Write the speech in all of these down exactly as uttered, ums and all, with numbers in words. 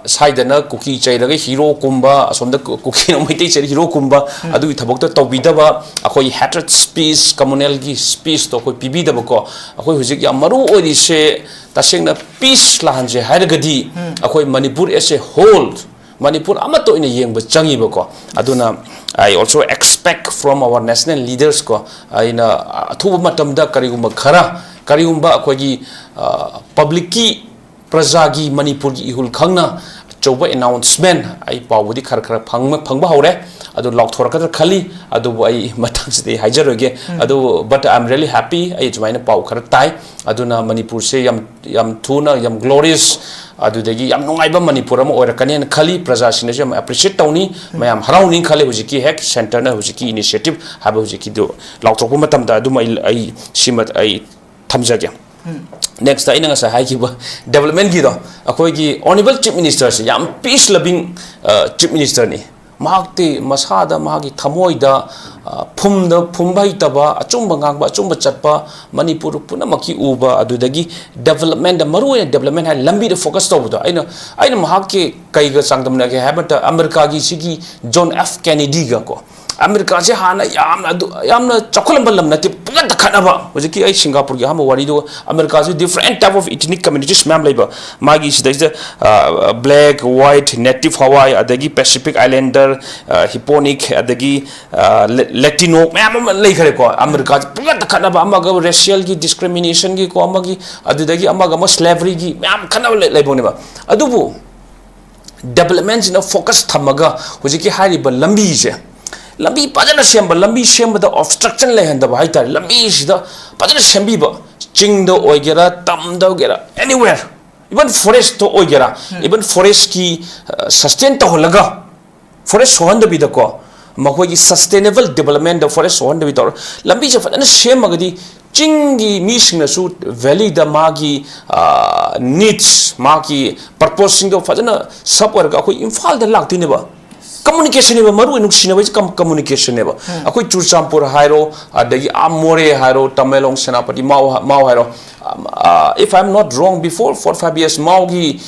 ꯁ꯭ꯋꯥꯏꯗꯅ ꯀꯨꯀꯤ ꯆꯩꯔꯒ hero ꯀꯨꯝꯕ, ꯑꯁꯣꯝꯗ ꯀꯨ- ꯀꯨꯀꯤꯅ ꯃꯩꯇꯩ ꯆꯩꯔꯒ ꯍꯤꯔꯣ ꯀꯨꯝꯕ, ꯑꯗꯨꯒꯤ ꯊꯕꯛꯇꯣ ꯇꯧꯕꯤꯗꯕ, ꯑꯩꯈꯣꯏ hatred speech, communalꯒꯤ speechꯇꯣ ꯑꯩꯈꯣꯏ ꯄꯤꯕꯤꯗꯕꯀꯣ꯫ ꯑꯩꯈꯣꯏ ꯍꯧꯖꯤꯛ ꯌꯥꯝ ꯃꯔꯨ ꯑꯣꯏꯔꯤꯁꯦ, ꯇꯁꯦꯡꯅ peace ꯂꯥꯛꯍꯟꯁꯦ ꯍꯥꯏꯔꯒꯗꯤ, ꯑꯩꯈꯣꯏ Manipur as a whole, Manipur ꯑꯃꯠꯇ ꯑꯣꯏꯅ ꯌꯦꯡꯕ ꯆꯪꯉꯤꯕꯀꯣ꯫ ꯑꯗꯨꯅ I also expect from our national leaders ꯀꯣ, ꯑꯩꯅ ꯑꯊꯨꯕ ꯃꯇꯝꯗ ꯀꯔꯤꯒꯨꯝꯕ ꯈꯔ, ꯀꯔꯤꯒꯨꯝꯕ ꯑꯩꯈꯣꯏꯒꯤ, ꯑ, publicꯀꯤ, ꯄ꯭ꯔꯖꯥꯒꯤ, ꯃꯅꯤꯄꯨꯔꯒꯤ ꯏꯍꯨꯜ ꯈꯪꯅ ꯑꯆꯧꯕ announcement ꯑꯩ ꯄꯥꯎꯕꯨꯗꯤ ꯈꯔ ꯈꯔ ꯐꯪꯕ, ꯐꯪꯕ ꯍꯧꯔꯦ꯫ ꯑꯗꯨ ꯂꯥꯎꯊꯣꯔꯛꯀꯗ꯭ꯔꯥ ꯈꯜꯂꯤ, ꯑꯗꯨꯕꯨ ꯑꯩ ꯃꯇꯥꯡꯁꯤꯗ ꯑꯩ ꯍꯥꯏꯖꯔꯣꯏꯒꯦ꯫ ꯑꯗꯨ, but I am really happy, ꯑꯩ ꯑꯗꯨꯃꯥꯏꯅ ꯄꯥꯎ ꯈꯔ ꯇꯥꯏ꯫ ꯑꯗꯨꯅ ꯃꯅꯤꯄꯨꯔꯁꯦ ꯌꯥꯝ, ꯌꯥꯝ ꯊꯨꯅ, ꯌꯥꯝ glorious, ꯑꯗꯨꯗꯒꯤ ꯌꯥꯝ ꯅꯨꯡꯉꯥꯏꯕ ꯃꯅꯤꯄꯨꯔ ꯑꯃ ꯑꯣꯏꯔꯛꯀꯅꯦꯅ ꯈꯜꯂꯤ꯫ ꯄ꯭ꯔꯖꯥꯁꯤꯡꯅꯁꯨ ꯌꯥꯝ appreciate ꯇꯧꯅꯤ, ꯃꯌꯥꯝ ꯍꯔꯥꯎꯅꯤ ꯈꯜꯂꯤ꯫ ꯍꯧꯖꯤꯛꯀꯤ ꯍꯦꯛ centreꯅ ꯍꯧꯖꯤꯛꯀꯤ initiative ꯍꯥꯏꯕ ꯍꯧꯖꯤꯛꯀꯤꯗꯨ ꯂꯥꯎꯊꯣꯛꯄ ꯃꯇꯝꯗ ꯑꯗꯨꯝ ꯑꯩ, ꯑꯩ ꯁꯤꯃ ꯑꯩ ꯊꯝꯖꯒꯦ꯫ Next ꯑꯩꯅ ꯉꯁꯥꯏ ꯍꯥꯏꯈꯤꯕ developmentꯀꯤꯗꯣ, ꯑꯩꯈꯣꯏꯒꯤ honourable chief ministerꯁꯦ ꯌꯥꯝ peace loving, ꯑ, chief ministerꯅꯤ꯫ ꯃꯍꯥꯛꯇꯤ ꯃꯁꯥꯗ, ꯃꯍꯥꯛꯀꯤ ꯊꯃꯣꯏꯗ, ꯑ, ꯐꯨꯝꯗ, ꯐꯨꯝꯕ ꯍꯩꯇꯕ, ꯑꯆꯨꯝꯕ ꯉꯥꯡꯕ, ꯑꯆꯨꯝꯕ ꯆꯠꯄ, ꯃꯅꯤꯄꯨꯔ ꯄꯨꯝꯅꯃꯛꯀꯤ ꯎꯕ, ꯑꯗꯨꯗꯒꯤ developmentꯇ, ꯃꯔꯨꯑꯣꯏꯅ development ꯍꯥꯏ ꯂꯝꯕꯤꯗ focus ꯇꯧꯕꯗꯣ, ꯑꯩꯅ, ꯑꯩꯅ ꯃꯍꯥꯛꯀꯤ ꯀꯩꯒ ꯆꯥꯡꯗꯝꯅꯒꯦ ꯍꯥꯏꯕ ꯃꯇꯝꯗ, ꯑꯃꯦꯔꯤꯀꯥꯒꯤ ꯁꯤꯒꯤ John F Kennedyꯒ ꯀꯣ, ꯑꯃꯦꯔꯤꯀꯥꯁꯦ ꯍꯥꯟꯅ ꯌꯥꯝꯅ ꯑꯗꯨ, ꯌꯥꯝꯅ ꯆꯥꯎꯈꯠꯂꯝꯕ ꯂꯝ ꯅꯠꯇꯦ, ꯄꯨꯡꯀꯟꯗ ꯈꯠꯅꯕ꯫ ꯍꯧꯖꯤꯛꯀꯤ ꯑꯩ ꯁꯤꯡꯒꯥꯄꯨꯔꯒꯤ ꯑꯍꯥꯟꯕ ꯋꯥꯔꯤꯗꯨ, ꯑꯃꯦꯔꯤꯀꯥꯁꯦ different type of ethnic communities ꯃꯌꯥꯝ ꯂꯩꯕ, ꯃꯥꯒꯤ ꯁꯤꯗꯩꯁꯤꯗ, ꯑ, black, white, native Hawaii, ꯑꯗꯒꯤ Pacific Islander, ꯑ, Hispanic, ꯑꯗꯒꯤ, ꯑ, Le-, Latino ꯃꯌꯥꯝ ꯑꯃ ꯂꯩꯈ꯭ꯔꯦꯀꯣ꯫ ꯑꯃꯦꯔꯤꯀꯥꯁꯦ ꯄꯨꯡꯀꯟꯗ ꯈꯠꯅꯕ, ꯑꯃꯒ racialꯒꯤ discriminationꯒꯤꯀꯣ, ꯑꯃꯒꯤ, ꯑꯗꯨꯗꯒꯤ ꯑꯃꯒ ꯑꯃ slaveryꯒꯤ ꯃꯌꯥꯝ ꯈꯠꯅꯕ ꯂꯩ-, ꯂꯩꯕꯅꯦꯕ꯫ ꯑꯗꯨꯕꯨ developmentꯁꯤꯅ focus ꯊꯝꯃꯒ ꯍꯧꯖꯤꯛꯀꯤ ꯍꯥꯏꯔꯤꯕ ꯂꯝꯕꯤꯁꯦ, ꯂꯝꯕꯤ ꯐꯖꯅ ꯁꯦꯝꯕ, ꯂꯝꯕꯤ ꯁꯦꯝꯕꯗ obstruction ꯂꯩꯍꯟꯗꯕ ꯍꯥꯏꯇꯥꯔꯦ, ꯂꯝꯕꯤꯁꯤꯗ ꯐꯖꯅ ꯁꯦꯝꯕꯤꯕ, ꯆꯤꯡꯗ ꯑꯣꯏꯒꯦꯔꯥ, ꯇꯝꯗ ꯑꯣꯏꯒꯦꯔꯥ, anywhere, even forestꯇ ꯑꯣꯏꯒꯦꯔꯥ, even forestꯀꯤ, ꯑ, sustain ꯇꯧꯍꯜꯂꯒ, forest ꯁꯣꯛꯍꯟꯗꯕꯤꯗꯀꯣ, ꯃꯈꯣꯏꯒꯤ sustainable developmentꯇ forest ꯁꯣꯛꯍꯟꯗꯕꯤ ꯇꯧꯔ ꯂꯝꯕꯤꯁꯦ ꯐꯖꯅ ꯁꯦꯝꯃꯒꯗꯤ, ꯆꯤꯡꯒꯤ ꯃꯤꯁꯤꯡꯅꯁꯨ valleyꯗ ꯃꯥꯒꯤ, ꯑ, needs, ꯃꯥꯒꯤ purposeꯁꯤꯡꯗꯣ ꯐꯖꯅ serve ꯑꯣꯏꯔꯒ ꯑꯩꯈꯣꯏ ꯏꯝꯐꯥꯜꯗ ꯂꯥꯛꯇꯣꯏꯅꯦꯕ꯫ ꯀꯝꯃꯨꯅꯤꯀꯦꯁꯟꯅꯦꯕ ꯃꯔꯨ ꯑꯣꯏꯅ ꯅꯨꯡꯁꯤꯅꯕ ꯍꯥꯏꯁꯦ ꯀꯝꯃꯨꯅꯤꯀꯦꯁꯟꯅꯦꯕ꯫ ꯑꯩꯈꯣꯏ ꯆꯨꯔꯆꯥꯟꯄꯨꯔ ꯍꯥꯏꯔꯣ, ꯑꯗꯒꯤ ꯑꯥ ꯃꯣꯔꯦ ꯍꯥꯏꯔꯣ, ꯇꯃꯦꯡꯂꯣꯡ, ꯁꯦꯅꯥꯄꯇꯤ, ꯃꯥꯎ ꯃꯥꯎ ꯍꯥꯏꯔꯣ, if I am not wrong, before four five years ꯃꯥꯎꯒꯤ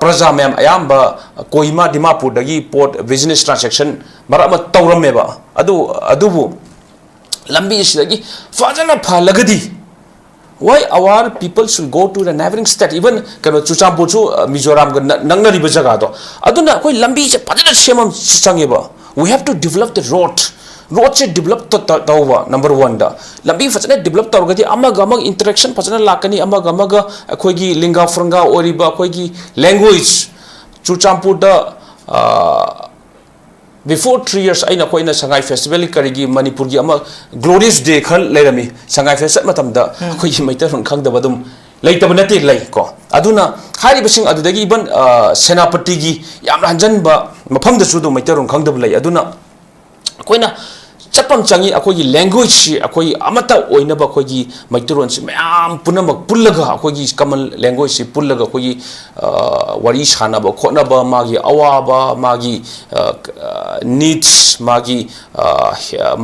ꯄ꯭ꯔꯖꯥ ꯃꯌꯥꯝ ꯑꯌꯥꯝꯕ ꯀꯣꯍꯤꯃꯥ, ꯗꯤꯃꯥꯄꯨꯔꯗꯒꯤ ꯄꯣꯠ, ꯕꯤꯖꯤꯅꯦꯁ ꯇ꯭ꯔꯥꯟꯖꯦꯛꯁꯟ ꯃꯔꯛ ꯑꯃ ꯇꯧꯔꯝꯃꯦꯕ꯫ ꯑꯗꯨ ꯑꯗꯨꯕꯨ ꯂꯝꯕꯤ ꯑꯁꯤꯗꯒꯤ ꯐꯖꯅ ꯐꯍꯜꯂꯒꯗꯤ, why our people should go to the neighboring state? Even ꯀꯩꯅꯣ ꯆꯨꯔꯆꯥꯟꯄꯨꯔꯁꯨ ꯃꯤꯖꯣꯔꯥꯝꯒ ꯅꯛꯅꯔꯤꯕ ꯖꯒꯥꯗꯣ꯫ ꯑꯗꯨꯅ ꯑꯩꯈꯣꯏ ꯂꯝꯕꯤꯁꯦ ꯐꯖꯅ ꯁꯦꯝꯕ ꯑꯃ ꯆꯪꯉꯦꯕ꯫ We have to develop the road. ꯔꯣꯗꯁꯦ ꯗꯤꯕꯂꯞ ꯇꯧꯕ ꯅꯝꯕꯔ ꯋꯥꯟꯗ꯫ ꯂꯝꯕꯤ ꯐꯖꯅ ꯗꯤꯕꯂꯞ ꯇꯧꯔꯒꯗꯤ ꯑꯃꯒ ꯑꯃꯒ ꯏꯟꯇꯔꯦꯛꯁꯟ ꯐꯖꯅ ꯂꯥꯛꯀꯅꯤ, ꯑꯃꯒ ꯑꯃꯒ ꯑꯩꯈꯣꯏꯒꯤ ꯂꯤꯡꯒꯥ ꯐꯨꯔꯪꯒꯥ ꯑꯣꯏꯔꯤꯕ ꯑꯩꯈꯣꯏꯒꯤ ꯂꯦꯡꯒ꯭ꯋꯦꯖ꯫ ꯆꯨꯔꯆꯥꯟꯄꯨꯔꯗ before three years ꯑꯩꯅ, ꯑꯩꯈꯣꯏꯅ ꯁꯉꯥꯏ ꯐꯦꯁꯇꯤꯚꯦꯜ ꯀꯔꯤꯒꯤ ꯃꯅꯤꯄꯨꯔꯒꯤ ꯑꯃ glorious day ꯈꯔ ꯂꯩꯔꯝꯃꯤ꯫ ꯁꯉꯥꯏ ꯐꯦꯁ ꯆꯠ ꯃꯇꯝꯗ ꯑꯩꯈꯣꯏꯒꯤ ꯃꯩꯇꯩꯂꯣꯟ ꯈꯪꯗꯕ ꯑꯗꯨꯝ ꯂꯩꯇꯕ ꯅꯠꯇꯦ, ꯂꯩ ꯀꯣ꯫ ꯑꯗꯨꯅ ꯍꯥꯏꯔꯤꯕꯁꯤꯡ ꯑꯗꯨꯗꯒꯤ even ꯁꯦꯅꯥꯄꯇꯤꯒꯤ ꯌꯥꯝꯅ ꯍꯟꯖꯟꯕ ꯃꯐꯝꯗꯁꯨ ꯑꯗꯨꯝ ꯃꯩꯇꯩꯂꯣꯟ ꯈꯪꯗꯕ ꯂꯩ꯫ ꯑꯗꯨꯅ ꯑꯩꯈꯣꯏꯅ ꯆꯠꯄ ꯑꯃ ꯆꯪꯉꯤ꯫ ꯑꯩꯈꯣꯏꯒꯤ ꯂꯦꯡꯒ꯭ꯋꯦꯖꯁꯤ ꯑꯩꯈꯣꯏ ꯑꯃꯠꯇ ꯑꯣꯏꯅꯕ, ꯑꯩꯈꯣꯏꯒꯤ ꯃꯩꯇꯩꯂꯣꯟꯁꯤ ꯃꯌꯥꯝ ꯄꯨꯝꯅꯃꯛ ꯄꯨꯜꯂꯒ, ꯑꯩꯈꯣꯏꯒꯤ ꯀꯃꯟ ꯂꯦꯡꯒ꯭ꯋꯦꯖꯁꯤ ꯄꯨꯜꯂꯒ ꯑꯩꯈꯣꯏꯒꯤ ꯋꯥꯔꯤ ꯁꯥꯟꯅꯕ ꯈꯣꯠꯅꯕ, ꯃꯥꯒꯤ ꯑꯋꯥꯕ, ꯃꯥꯒꯤ ꯅꯤꯗꯁ, ꯃꯥꯒꯤ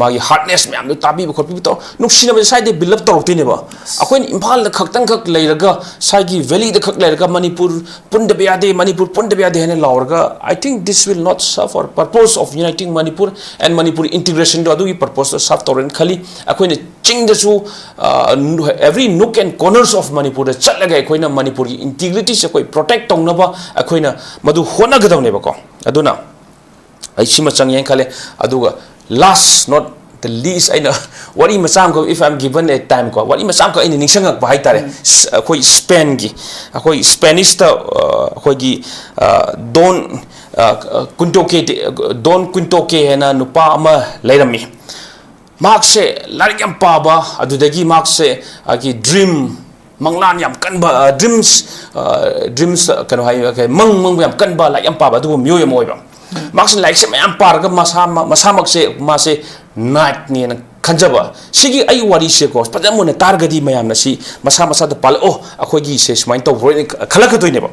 ꯃꯥꯒꯤ ꯍꯥꯔꯗꯅꯦꯁ ꯃꯌꯥꯝꯗꯣ ꯇꯥꯕꯤꯕ ꯈꯣꯠꯄꯤꯕ ꯇꯧꯔ ꯅꯨꯡꯁꯤꯅꯕꯁꯦ ꯁ꯭ꯋꯥꯏꯗꯩ ꯕꯤꯜ ꯑꯞ ꯇꯧꯔꯛꯇꯣꯏꯅꯦꯕ꯫ ꯑꯩꯈꯣꯏꯅ ꯏꯝꯐꯥꯜꯗ ꯈꯛꯇꯪꯈꯛ ꯂꯩꯔꯒ, ꯁ꯭ꯋꯥꯏꯒꯤ ꯚꯦꯂꯤꯗ ꯈꯛ ꯂꯩꯔꯒ ꯃꯅꯤꯄꯨꯔ ꯄꯨꯟꯗꯕ ꯌꯥꯗꯦ, ꯃꯅꯤꯄꯨꯔ ꯄꯨꯟꯗꯕ ꯌꯥꯗꯦ ꯍꯥꯏꯅ ꯂꯥꯎꯔꯒ, I think this will not serve our purpose of uniting Manipur and Manipur integrationꯗꯣ ꯑꯗꯨꯒꯤ purposeꯇꯣ serve ꯇꯧꯔꯦꯅ ꯈꯜꯂꯤ꯫ ꯑꯩꯈꯣꯏꯅ ꯆꯤꯡꯗꯁꯨ every nook and corners of ꯃꯅꯤꯄꯨꯔꯗ ꯆꯠꯂꯒ ꯑꯩꯈꯣꯏꯅ ꯃꯅꯤꯄꯨꯔꯒꯤ integrityꯁꯦ ꯑꯩꯈꯣꯏ protect ꯇꯧꯅꯕ ꯑꯩꯈꯣꯏꯅ ꯃꯗꯨ ꯍꯣꯠꯅꯒꯗꯕꯅꯦꯕꯀꯣ꯫ ꯑꯗꯨꯅ ꯑꯩ ꯁꯤꯃ ꯆꯪꯉꯦꯅ ꯈꯜꯂꯦ꯫ ꯑꯗꯨꯒ last not the least ꯑꯩꯅ ꯋꯥꯔꯤ ꯃꯆꯥ ꯑꯃꯈꯛ, if I am given a time ꯀꯣ, ꯋꯥꯔꯤ ꯃꯆꯥ ꯑꯃꯈꯛ ꯑꯩꯅ ꯅꯤꯡꯁꯤꯡꯉꯛꯄ ꯍꯥꯏꯇꯥꯔꯦ꯫ ꯑꯩꯈꯣꯏ ꯁ꯭ꯄꯦꯟꯒꯤ, ꯑꯩꯈꯣꯏ ꯁ꯭ꯄꯦꯅꯤꯁꯇ ꯑꯩꯈꯣꯏꯒꯤ ꯗꯣꯟ ꯀꯨꯟꯇꯣꯀꯦ, ꯗꯣꯟ ꯀꯨꯟꯇꯣꯀꯦ ꯍꯥꯏꯅ ꯅꯨꯄꯥ ꯑꯃ ꯂꯩꯔꯝꯃꯤ꯫ ꯃꯍꯥꯛꯁꯦ ꯂꯥꯏꯔꯤꯛ ꯌꯥꯝ ꯄꯥꯕ, ꯑꯗꯨꯗꯒꯤ ꯃꯍꯥꯛꯁꯦ ꯑꯩꯒꯤ ꯗ꯭ꯔꯤꯝ, ꯃꯪꯂꯥꯟ ꯌꯥꯝ ꯀꯟꯕ, ꯗ꯭ꯔꯤꯝꯁ, ꯗ꯭ꯔꯤꯝꯁ ꯀꯩꯅꯣ ꯍꯥꯏ, ꯃꯪ ꯃꯪꯕ ꯌꯥꯝ ꯀꯟꯕ, ꯂꯥꯏꯔꯤꯛ ꯌꯥꯝ ꯄꯥꯕ ꯑꯗꯨꯒꯨꯝꯕ ꯃꯤꯑꯣꯏ ꯑꯃ ꯑꯣꯏꯕ꯫ ꯃꯍꯥꯛꯁꯦ ꯂꯥꯏꯔꯤꯛꯁꯦ ꯃꯌꯥꯝ ꯄꯥꯔꯒ ꯃꯁꯥ, ꯃꯁꯥꯃꯛꯁꯦ ꯃꯥꯁꯦ ꯅꯥꯏꯠꯅꯦꯅ ꯈꯟꯖꯕ꯫ ꯁꯤꯒꯤ ꯑꯩ ꯋꯥꯔꯤꯁꯦꯀꯣ ꯐꯖꯅ ꯃꯨꯟꯅ ꯇꯥꯔꯒꯗꯤ ꯃꯌꯥꯝꯅ ꯁꯤ ꯃꯁꯥ ꯃꯁꯥꯗ ꯄꯥꯜꯂꯛꯑꯣ, ꯑꯩꯈꯣꯏꯒꯤꯁꯦ ꯁꯨꯃꯥꯏꯅ ꯇꯧꯕ꯭ꯔꯣꯏꯅ ꯈꯜꯂꯛꯀꯗꯣꯏꯅꯦꯕ꯫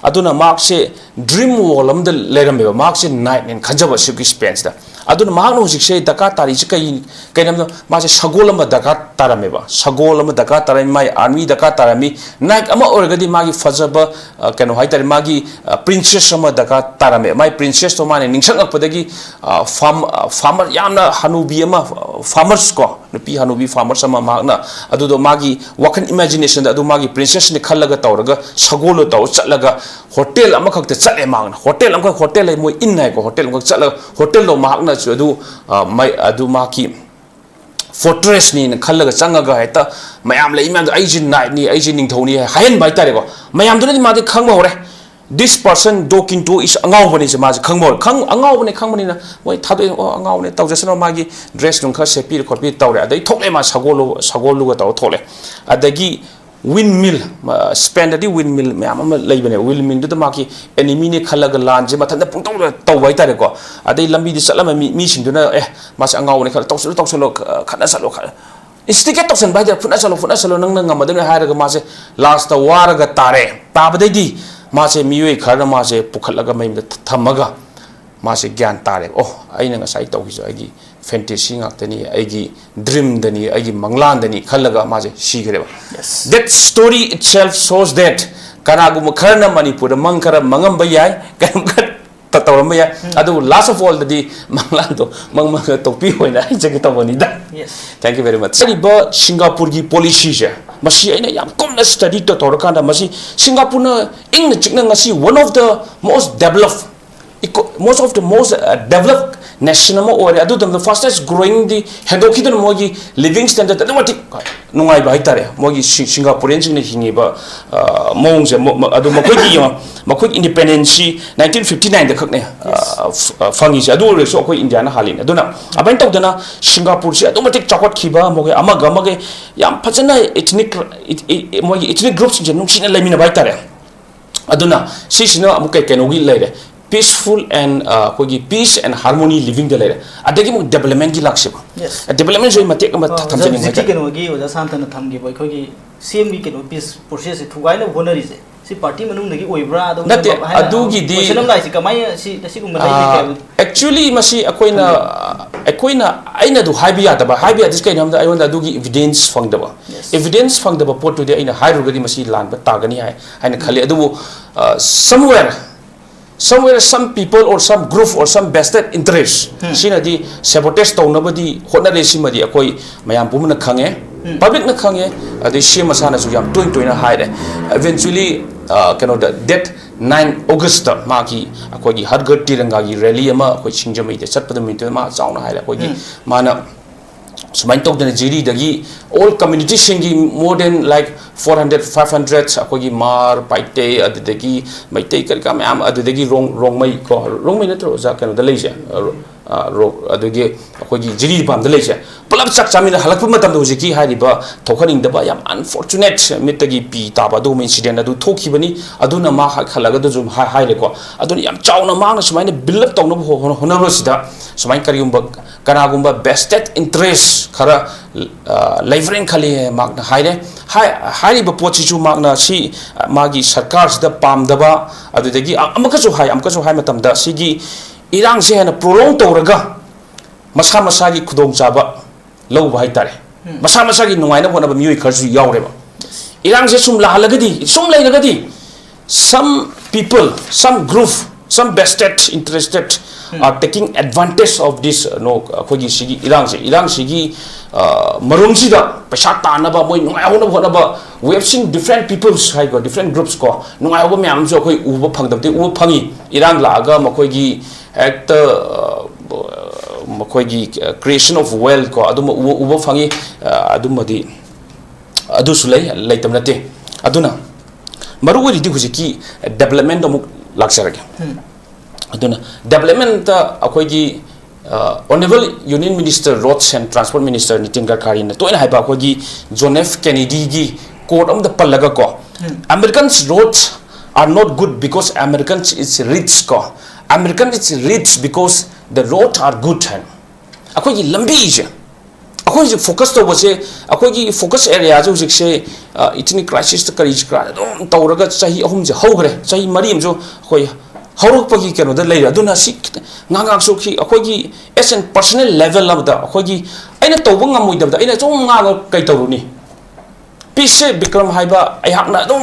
ꯑꯗꯨꯅ ꯃꯍꯥꯛꯁꯦ ꯗ꯭ꯔꯤꯝ ꯋꯥꯔꯜ ꯑꯃꯗ ꯂꯩꯔꯝꯃꯦꯕ꯫ ꯃꯍꯥꯛꯁꯦ ꯅꯥꯏꯠꯅꯦꯅ ꯈꯟꯖꯕ ꯑꯁꯤꯒꯤ ꯁ꯭ꯄꯦꯟꯁꯤꯗ꯫ ꯑꯗꯨꯅ ꯃꯍꯥꯛꯅ ꯍꯧꯖꯤꯛꯁꯦ ꯗꯔꯀꯥꯔ ꯇꯥꯔꯤꯁꯦ ꯀꯩ, ꯀꯩꯅꯣꯗ ꯃꯥꯁꯦ ꯁꯒꯣꯜ ꯑꯃ ꯗꯔꯀꯥꯔ ꯇꯥꯔꯝꯃꯦꯕ꯫ ꯁꯒꯣꯜ ꯑꯃ ꯗꯔꯀꯥꯔ ꯇꯥꯔꯝꯃꯤ, ꯃꯥꯒꯤ ꯑꯥꯔꯃꯤ ꯗꯔꯀꯥꯔ ꯇꯥꯔꯝꯃꯤ꯫ ꯅꯥꯏꯠ ꯑꯃ ꯑꯣꯏꯔꯒꯗꯤ ꯃꯥꯒꯤ ꯐꯖꯕ, ꯑ, ꯀꯩꯅꯣ ꯍꯥꯏꯇꯥꯔꯦ, ꯃꯥꯒꯤ, ꯑ, ꯄ꯭ꯔꯤꯟꯁꯦꯁ ꯑꯃ ꯗꯔꯀꯥꯔ ꯇꯥꯔꯝꯃꯦ꯫ ꯃꯥꯒꯤ ꯄ꯭ꯔꯤꯟꯁꯦꯁꯇꯣ ꯃꯥꯅ ꯅꯤꯡꯁꯤꯡꯉꯛꯄꯗꯒꯤ, ꯑ, ꯐꯥꯔꯝ-, ꯑ, ꯐꯥꯔꯃꯔ ꯌꯥꯝꯅ ꯍꯅꯨꯕꯤ ꯑꯃ, ꯑ, ꯐꯥꯔꯃꯔꯁ ꯀꯣ, ꯅꯨꯄꯤ ꯍꯅꯨꯕꯤ ꯐꯥꯔꯃꯔꯁ ꯑꯃ ꯃꯍꯥꯛꯅ ꯑꯗꯨꯗꯣ ꯃꯥꯒꯤ ꯋꯥꯈꯜ ꯏꯃꯦꯖꯤꯅꯦꯁꯟꯗ ꯑꯗꯨ ꯃꯥꯒꯤ ꯄ꯭ꯔꯤꯟꯁꯦꯁꯅꯤ ꯈꯜꯂꯒ ꯇꯧꯔꯒ ꯁꯒꯣꯜꯗꯣ ꯇꯧꯔ ꯆꯠꯂꯒ ꯍꯣꯇꯦꯜ ꯑꯃꯈꯛꯇ ꯆꯠꯂꯦ꯫ ꯃꯍꯥꯛꯅ ꯍꯣꯇꯦꯜ ꯑꯃꯈꯛ, ꯍꯣꯇꯦꯜ ꯍꯥꯏ ꯃꯣꯏ ꯏꯟ ꯍꯥꯏꯀꯣ, ꯍꯣꯇꯦꯜ ꯑꯃꯈꯛ ꯆꯠꯂꯒ ꯍꯣꯇꯦꯜꯗꯣ ꯃꯍꯥꯛꯅꯁꯨ ꯑꯗꯨ, ꯑ, ꯃꯩ-, ꯑꯗꯨ ꯃꯍꯥꯛꯀꯤ ꯐꯣꯔꯇ꯭ꯔꯦꯁꯅꯤꯅ ꯈꯜꯂꯒ ꯆꯪꯉꯒ ꯍꯦꯛꯇ ꯃꯌꯥꯝ ꯂꯩ ꯃꯌꯥꯝꯗꯣ "ꯑꯩꯁꯦ ꯅꯥꯏꯠꯅꯤ, ꯑꯩꯁꯦ ꯅꯤꯡꯊꯧꯅꯤ" ꯍꯥꯏꯍꯟꯕ ꯍꯥꯏꯇꯥꯔꯦꯀꯣ꯫ ꯃꯌꯥꯝꯗꯨꯅꯗꯤ ꯃꯥꯗꯤ ꯈꯪꯕ ꯍꯧꯔꯦ, "This person ꯗꯣ ꯀꯤꯟꯇꯣ ꯏꯁ ꯑꯉꯥꯎꯕꯅꯤꯁꯦ, ꯃꯥꯁꯦ ꯈꯪꯕ ꯍꯧꯔꯦ"꯫ ꯈꯪ-, ꯑꯉꯥꯎꯕꯅꯦ ꯈꯪꯕꯅꯤꯅ ꯃꯣꯏ ꯊꯥꯗꯣꯛꯑꯦ꯫ "ꯑꯣ, ꯑꯉꯥꯎꯕꯅꯦ, ꯇꯧꯖꯁꯅꯨ", ꯃꯥꯒꯤ ꯗ꯭ꯔꯦꯁ ꯅꯨꯡ ꯈꯔ ꯁꯦꯠꯄꯤꯔ ꯈꯣꯠꯄꯤꯔ ꯇꯧꯔꯦ꯫ ꯑꯗꯩ ꯊꯣꯛꯂꯛꯑꯦ ꯃꯥ ꯁꯒꯣꯜꯂꯨ-, ꯁꯒꯣꯜꯂꯨꯒ ꯇꯧꯔ ꯊꯣꯛꯂꯛꯑꯦ꯫ ꯑꯗꯒꯤ ꯋꯤꯟ ꯃꯤꯜ, ꯃ-, ꯁ꯭ꯄꯦꯟꯗꯗꯤ ꯋꯤꯟ ꯃꯤꯜ ꯃꯌꯥꯝ ꯑꯃ ꯂꯩꯕꯅꯦ꯫ ꯋꯤꯟ ꯃꯤꯜꯗꯨꯗ ꯃꯥꯒꯤ ꯑꯦꯅꯤꯃꯤꯅꯦ ꯈꯜꯂꯒ ꯂꯥꯟꯁꯦ ꯃꯊꯟꯇ ꯄꯨꯡꯇꯧꯗ ꯇꯧꯕ ꯍꯥꯏꯇꯥꯔꯦꯀꯣ꯫ ꯑꯗꯩ ꯂꯝꯕꯤꯗ ꯆꯠꯂꯝꯕ ꯃꯤ, ꯃꯤꯁꯤꯡꯗꯨꯅ "ꯑꯦ, ꯃꯥꯁꯦ ꯑꯉꯥꯎꯕꯅꯦ" ꯈꯜꯂ "ꯇꯧꯁꯜꯂꯨ, ꯇꯧꯁꯜꯂꯨ, ꯈ-, ꯈꯠꯅ ꯆꯠꯂꯨ", ꯈ-, ꯏꯟꯁꯇꯤꯒꯦꯠ ꯇꯧꯁꯟꯕ ꯍꯥꯏꯇꯥꯔꯦ꯫ "ꯐꯨꯠꯅ ꯆꯠꯂꯣ, ꯐꯨꯠꯅ ꯆꯠꯂꯣ, ꯅꯪꯅ ꯉꯝꯃꯗꯕꯅꯤ" ꯍꯥꯏꯔꯒ ꯃꯥꯁꯦ ꯂꯥꯁꯇ ꯋꯥꯔꯒ ꯇꯥꯔꯦ꯫ ꯇꯥꯕꯗꯩꯗꯤ ꯃꯥꯁꯦ ꯃꯤꯑꯣꯏ ꯈꯔꯅ ꯃꯥꯁꯦ ꯄꯨꯈꯠꯂꯒ ꯃꯌꯨꯝꯗ ꯊ-, ꯊꯝꯃꯒ ꯃꯥꯁꯦ ꯒ꯭ꯌꯥꯟ ꯇꯥꯔꯦ꯫ "ꯑꯣ, ꯑꯩꯅ ꯉꯁꯥꯏ ꯇꯧꯈꯤꯁꯨ ꯑꯩꯒꯤ ꯐꯦꯟꯇꯦꯁꯤ ꯉꯥꯛꯇꯅꯤ, ꯑꯩꯒꯤ ꯗ꯭ꯔꯤꯝꯗꯅꯤ, ꯑꯩꯒꯤ ꯃꯪꯂꯥꯟꯗꯅꯤ" ꯈꯜꯂꯒ ꯃꯥꯁꯦ ꯁꯤꯈ꯭ꯔꯦꯕ꯫ Yes. That story itself shows that ꯀꯅꯥꯒꯨꯝꯕ ꯈꯔꯅ ꯃꯅꯤꯄꯨꯔꯗ ꯃꯪ ꯈꯔ ꯃꯪꯉꯝꯕ ꯌꯥꯏ, ꯀꯩꯅꯣꯝ ꯈꯔ ꯇ-, ꯇꯧꯔꯝꯕ ꯌꯥꯏ꯫ ꯎꯝ꯫ ꯑꯗꯨꯕꯨ last of all ꯗꯗꯤ ꯃꯪꯂꯥꯟꯗꯣ ꯃꯪ ꯃꯪꯒ ꯇꯣꯛꯄꯤꯌꯣ ꯍꯥꯏꯅ ꯍꯥꯏꯖꯒꯦ ꯇꯧꯕꯅꯤꯗ꯫ Yes. Thank you very much. ꯍꯥꯏꯔꯤꯕ ꯁꯤꯡꯒꯥꯄꯨꯔꯒꯤ ꯄꯣꯂꯤꯁꯤꯁꯦ, ꯃꯁꯤ ꯑꯩꯅ ꯌꯥꯝ ꯀꯨꯞꯅ ꯁ꯭ꯇꯗꯤ ꯇꯧꯔꯀꯥꯟꯗ, ꯃꯁꯤ ꯁꯤꯡꯒꯥꯄꯨꯔꯅ ꯏꯪꯅ ꯆꯤꯛꯅ ꯉꯁꯤ one of the most developed eco-, most of the most, uh, developed nation ꯑꯃ ꯑꯣꯏꯔꯦ꯫ ꯑꯗꯨꯗ fastest growing ꯗꯤ ꯍꯦꯟꯗꯣꯛꯈꯤꯗꯅ ꯃꯣꯏꯒꯤ living standard ꯑꯗꯨꯛ ꯃꯇꯤꯛ ꯅꯨꯡꯉꯥꯏꯕ ꯍꯥꯏꯇꯥꯔꯦ꯫ ꯃꯣꯏꯒꯤ ꯁꯤ-, ꯁꯤꯡꯒꯥꯄꯨꯔꯤꯌꯟꯁꯤꯡꯅ ꯍꯤꯡꯉꯤꯕ, ꯑ, ꯃꯑꯣꯡꯁꯦ, ꯃ-, ꯃ-, ꯑꯗꯨ ꯃꯈꯣꯏꯒꯤ, ꯌꯦꯡꯉꯣ, ꯃꯈꯣꯏꯒꯤ independence ꯁꯤ nineteen fifty nine ꯗ ꯈꯛꯅꯦ, ꯑ, Yes. ꯐ-, ꯑ, ꯐꯪꯉꯤꯁꯦ꯫ ꯑꯗꯨ ꯑꯣꯏꯔꯁꯨ ꯑꯩꯈꯣꯏ ꯏꯟꯗꯤꯌꯥꯅ ꯍꯥꯜꯂꯤꯅꯦ꯫ ꯑꯗꯨꯅ ꯑꯗꯨꯃꯥꯏꯅ ꯇꯧꯗꯅ ꯁꯤꯡꯒꯥꯄꯨꯔꯁꯤ ꯑꯗꯨꯛ ꯃꯇꯤꯛ ꯆꯥꯎꯈꯠꯈꯤꯕ, ꯃꯈꯣꯏ ꯑꯃꯒ ꯑꯃꯒ ꯌꯥꯝ ꯐꯖꯅ ethnic, ꯏ-, ꯏ-, ꯃꯣꯏꯒꯤ ethnic group ꯁꯤꯡꯁꯦ ꯅꯨꯡꯁꯤꯅ ꯂꯩꯃꯤꯟꯅꯕ ꯍꯥꯏꯇꯥꯔꯦ꯫ ꯑꯗꯨꯅ ꯁꯤꯁꯤꯅ ꯑꯃꯨꯛ ꯀꯩ, ꯀꯩꯅꯣꯒꯤ ꯂꯩꯔꯦ, peaceful and, ꯑ, ꯑꯩꯈꯣꯏꯒꯤ peace and harmony living ꯗ ꯂꯩꯔꯦ꯫ ꯑꯗꯒꯤ ꯑꯃꯨꯛ development ꯀꯤ ꯂꯥꯛꯁꯦꯕ꯫ Yes. Development ꯁꯨ ꯑꯩ ꯃꯇꯦꯛ ꯑꯃ ꯑ, ꯊ-, ꯑꯣꯖꯥ, ꯊꯝꯖꯅꯤꯡꯕ ꯍꯧꯖꯤꯛꯀꯤ ꯍꯥꯏꯇꯥꯔꯦ꯫ ꯀꯩꯅꯣꯒꯤ ꯑꯣꯖꯥ ꯁꯥꯟꯇꯅ ꯊꯝꯈꯤꯕ ꯑꯩꯈꯣꯏꯒꯤ ꯁꯤ ꯑꯦꯝ ꯒꯤ ꯀꯩꯅꯣ peace process ꯁꯦ ꯊꯨꯒꯥꯏꯅꯕ ꯍꯣꯠꯅꯔꯤꯁꯦ, ꯁꯤ ꯄꯥꯔꯇꯤ ꯃꯅꯨꯡꯗꯒꯤ ꯑꯣꯏꯕ꯭ꯔꯥ ꯑꯗꯨꯝ ꯅꯠꯇꯦ, ꯍꯥꯏꯅ ꯑꯗꯨꯒꯤꯗꯤ, ꯂꯣꯏꯁꯤꯜꯂꯝꯗꯥꯏꯁꯤ ꯀꯃꯥꯏꯅ ꯁꯤ ꯑꯁꯤꯒꯨꯝꯕ ꯂꯩꯕꯒꯦ ꯍꯥꯏꯕ? Actually, ꯃꯁꯤ ꯑꯩꯈꯣꯏꯅ ꯑꯩꯈꯣꯏꯅ ꯑꯩꯅ ꯑꯗꯨ ꯍꯥꯏꯕ ꯌꯥꯗꯕ, ꯍꯥꯏꯕ ꯌꯥꯗ꯭ꯔꯤꯁꯤ ꯀꯩꯅꯣ ꯍꯥꯏꯕꯗ ꯑꯩꯉꯣꯟꯗ ꯑꯗꯨꯒꯤ evidence ꯐꯪꯗꯕ, evidence ꯐꯪꯗꯕ ꯄꯣꯠꯇꯨꯗꯤ ꯑꯩꯅ ꯍꯥꯏꯔꯨꯔꯒꯗꯤ ꯃꯁꯤ ꯂꯥꯟꯕ ꯇꯥꯒꯅꯤ ꯍꯥꯏ ꯍꯥꯏꯅ ꯈꯜꯂꯤ꯫ ꯑꯗꯨꯕꯨ somewhere, somewhere some people or some group or some vested interest ꯁꯤꯅꯗꯤ sabotage ꯇꯧꯅꯕꯗꯤ ꯍꯣꯠꯅꯔꯦ꯫ ꯁꯤꯃꯗꯤ ꯑꯩꯈꯣꯏ ꯃꯌꯥꯝ ꯄꯨꯝꯕꯅ ꯈꯪꯉꯦ, publicꯅ ꯈꯪꯉꯦ, ꯑꯗꯩ ꯁꯤ ꯑꯦꯝ ꯃꯁꯥꯅꯁꯨ ꯌꯥꯝ ꯇꯣꯏ ꯇꯣꯏꯅ ꯍꯥꯏꯔꯦ꯫ Eventually, ꯀꯩꯅꯣꯗ, date nine Augustꯇ ꯃꯥꯒꯤ ꯑꯩꯈꯣꯏꯒꯤ ꯍꯔ ꯘꯔ ꯇꯤꯔꯪꯒꯥꯒꯤ rally ꯑꯃ ꯑꯩꯈꯣꯏ ꯁꯤꯡꯖꯃꯩꯗ ꯆꯠꯄꯗ ꯅꯨꯃꯤꯠꯇꯨꯗ ꯃꯥ ꯆꯥꯎꯅ ꯍꯥꯏꯔꯦ꯫ ꯑꯩꯈꯣꯏꯒꯤ ꯃꯥꯅ ꯁꯨꯃꯥꯏꯅ ꯇꯧꯗꯅ ꯖꯤꯔꯤꯗꯒꯤ all communityꯁꯤꯡꯒꯤ more than, like, four hundred, five hundred, ꯑꯩꯈꯣꯏꯒꯤ ꯃꯥꯔ, ꯄꯥꯏꯇꯩ, ꯑꯗꯨꯗꯒꯤ ꯃꯩꯇꯩ ꯀꯔꯤ ꯀꯔꯥ ꯃꯌꯥꯝ, ꯑꯗꯨꯗꯒꯤ ꯔꯣꯡ-, ꯔꯣꯡꯃꯩ ꯀꯣ, ꯔꯣꯡꯃꯩ ꯅꯠꯇ꯭ꯔꯣ ꯑꯣꯖꯥ ꯀꯩꯅꯣꯗ ꯂꯩꯁꯦ? ꯑ, ꯔꯣ-, ꯑ, ꯔꯣ-, ꯑꯗꯨꯒꯤ ꯑꯩꯈꯣꯏꯒꯤ ꯖꯤꯔꯤ ꯄꯥꯝꯗ ꯂꯩꯁꯦ, ꯄꯨꯂꯞ ꯆꯥꯛ ꯆꯥꯃꯤꯟꯅ ꯍꯜꯂꯛꯄ ꯃꯇꯝꯗ ꯍꯧꯖꯤꯛꯀꯤ ꯍꯥꯏꯔꯤꯕ ꯊꯣꯛꯍꯟꯅꯤꯡꯗꯕ, ꯌꯥꯝ unfortunate, ꯃꯤꯠꯇꯒꯤ ꯄꯤ ꯇꯥꯕ ꯑꯗꯨꯒꯨꯝꯕ incident ꯑꯗꯨ ꯊꯣꯛꯈꯤꯕꯅꯤ꯫ ꯑꯗꯨꯅ ꯃꯥ ꯍꯜꯂꯛꯑꯒ ꯑꯗꯨꯁꯨ ꯍꯥꯏ-, ꯍꯥꯏꯔꯦꯀꯣ꯫ ꯑꯗꯨꯅ ꯌꯥꯝ ꯆꯥꯎꯅ ꯃꯥꯅ ꯁꯨꯃꯥꯏꯅ build up ꯇꯧꯅꯕ ꯍꯣ-, ꯍꯣꯠꯅꯕꯁꯤꯗ ꯁꯨꯃꯥꯏꯅ ꯀꯔꯤꯒꯨꯝꯕ ꯀꯅꯥꯒꯨꯝꯕ vested interest ꯈꯔ, ꯑ, ꯂꯩꯕ꯭ꯔꯦꯅ ꯈꯜꯂꯤ ꯃꯍꯥꯛꯅ ꯍꯥꯏꯔꯦ꯫ ꯍꯥꯏ-, ꯍꯥꯏꯔꯤꯕ ꯄꯣꯠꯁꯤꯁꯨ ꯃꯍꯥꯛꯅ ꯁꯤ, ꯑ, ꯃꯥꯒꯤ ꯁꯔꯀꯥꯔꯁꯤꯗ ꯄꯥꯝꯗꯕ, ꯑꯗꯨꯗꯒꯤ ꯑ-, ꯑꯃꯨꯛꯀꯁꯨ ꯍꯥꯏ, ꯑꯃꯨꯛꯀꯁꯨ ꯍꯥꯏ ꯃꯇꯝꯗ ꯁꯤꯒꯤ ꯏꯔꯥꯡꯁꯦ ꯍꯦꯟꯅ prolong ꯇꯧꯔꯒ ꯃꯁꯥ ꯃꯁꯥꯒꯤ ꯈꯨꯗꯣꯡꯆꯥꯕ ꯂꯧꯕ ꯍꯥꯏꯇꯥꯔꯦ꯫ ꯃꯁꯥ ꯃꯁꯥꯒꯤ ꯅꯨꯡꯉꯥꯏꯅꯕ ꯍꯣꯠꯅꯕ ꯃꯤꯑꯣꯏ ꯈꯔꯁꯨ ꯌꯥꯎꯔꯦꯕ꯫ ꯏꯔꯥꯡꯁꯦ ꯁꯨꯝ ꯂꯥꯛꯍꯜꯂꯒꯗꯤ, ꯁꯨꯝ ꯂꯩꯔꯒꯗꯤ, some people, some group, some vested interested are taking advantage of this, no, ꯑꯩꯈꯣꯏꯒꯤ ꯁꯤꯒꯤ ꯏꯔꯥꯡꯁꯦ, ꯏꯔꯥꯡꯁꯤꯒꯤ, ꯑ, ꯃꯔꯨꯝꯁꯤꯗ ꯄꯩꯁꯥ ꯇꯥꯟꯅꯕ, ꯃꯣꯏ ꯅꯨꯡꯉꯥꯏꯍꯧꯅꯕ ꯍꯣꯠꯅꯕ, we have seen different peoples ꯍꯥꯏꯀꯣ, different groups ꯀꯣ, ꯅꯨꯡꯉꯥꯏꯍꯧꯕ ꯃꯌꯥꯝ ꯑꯃꯁꯨ ꯑꯩꯈꯣꯏ ꯎꯕ ꯐꯪꯗꯕꯗꯤ ꯎꯕ ꯐꯪꯉꯤ꯫ ꯏꯔꯥꯡ ꯂꯥꯛꯑꯒ ꯃꯈꯣꯏꯒꯤ ꯍꯦꯛꯇ, ꯑ, ꯃꯈꯣꯏꯒꯤ creation of wealth ꯀꯣ, ꯑꯗꯨꯝꯕ ꯎꯕ, ꯎꯕ ꯐꯪꯉꯤ꯫ ꯑ, ꯑꯗꯨꯝꯕꯗꯤ ꯑꯗꯨꯁꯨ ꯂꯩ, ꯂꯩꯇꯕ ꯅꯠꯇꯦ꯫ ꯑꯗꯨꯅ ꯃꯔꯨ ꯑꯣꯏꯔꯤꯗꯤ ꯍꯧꯖꯤꯛꯀꯤ development ꯑꯃꯨꯛ ꯂꯥꯛꯆꯔꯒꯦ꯫ ꯑꯗꯨꯅ development ꯑꯩꯈꯣꯏꯒꯤ, ꯑ, Honourable Union Minister Roads and Transport Minister Nitin Gadkaryꯅ ꯇꯣꯏꯅ ꯍꯥꯏꯕ ꯑꯩꯈꯣꯏꯒꯤ John F Kennedyꯒꯤ quote ꯑꯃꯗ ꯄꯜꯂꯒ ꯀꯣ, "Americans roads are not good because Americans is rich" ꯀꯣ, "Americans is rich because the roads are good" ꯍꯥꯏꯅ꯫ ꯑꯩꯈꯣꯏꯒꯤ ꯂꯝꯕꯤꯁꯦ, ꯑꯩꯈꯣꯏ ꯍꯧꯖꯤꯛ ꯐꯣꯀꯁ ꯇꯧꯕꯁꯦ, ꯑꯩꯈꯣꯏꯒꯤ ꯐꯣꯀꯁ ꯑꯦꯔꯤꯌꯥꯁꯦ ꯍꯧꯖꯤꯛꯁꯦ, ꯏꯊꯅꯤꯛ ꯀ꯭ꯔꯥꯏꯁꯤꯁꯇ ꯀꯔꯤ ꯀꯔꯥ ꯑꯗꯨꯝ ꯇꯧꯔꯒ ꯆꯍꯤ ꯑꯍꯨꯝꯁꯦ ꯍꯧꯈ꯭ꯔꯦ, ꯆꯍꯤ ꯃꯔꯤ ꯑꯃꯁꯨ ꯑꯩꯈꯣꯏ ꯍꯧꯔꯛꯄꯒꯤ ꯀꯩꯅꯣꯗ ꯂꯩꯔꯦ꯫ ꯑꯗꯨꯅ ꯁꯤ ꯈꯤꯇꯪ ꯉꯥꯡ ꯉꯥꯡꯁꯨ ꯈꯤ-, ꯑꯩꯈꯣꯏꯒꯤ ꯑꯦꯁ ꯑꯦꯟ ꯄꯔꯁꯅꯦꯜ ꯂꯦꯚꯦꯜ ꯑꯃꯗ ꯑꯩꯈꯣꯏꯒꯤ ꯑꯩꯅ ꯇꯧꯕ ꯉꯝꯃꯣꯏꯗꯕꯗ ꯑꯩꯅ ꯁꯨꯝ ꯉꯥꯡꯉ ꯀꯩ ꯇꯧꯔꯨꯅꯤ? ꯄꯤꯁꯁꯦ ꯕꯤꯀ꯭ꯔꯝ ꯍꯥꯏꯕ ꯑꯩꯍꯥꯛꯅ ꯑꯗꯨꯝ,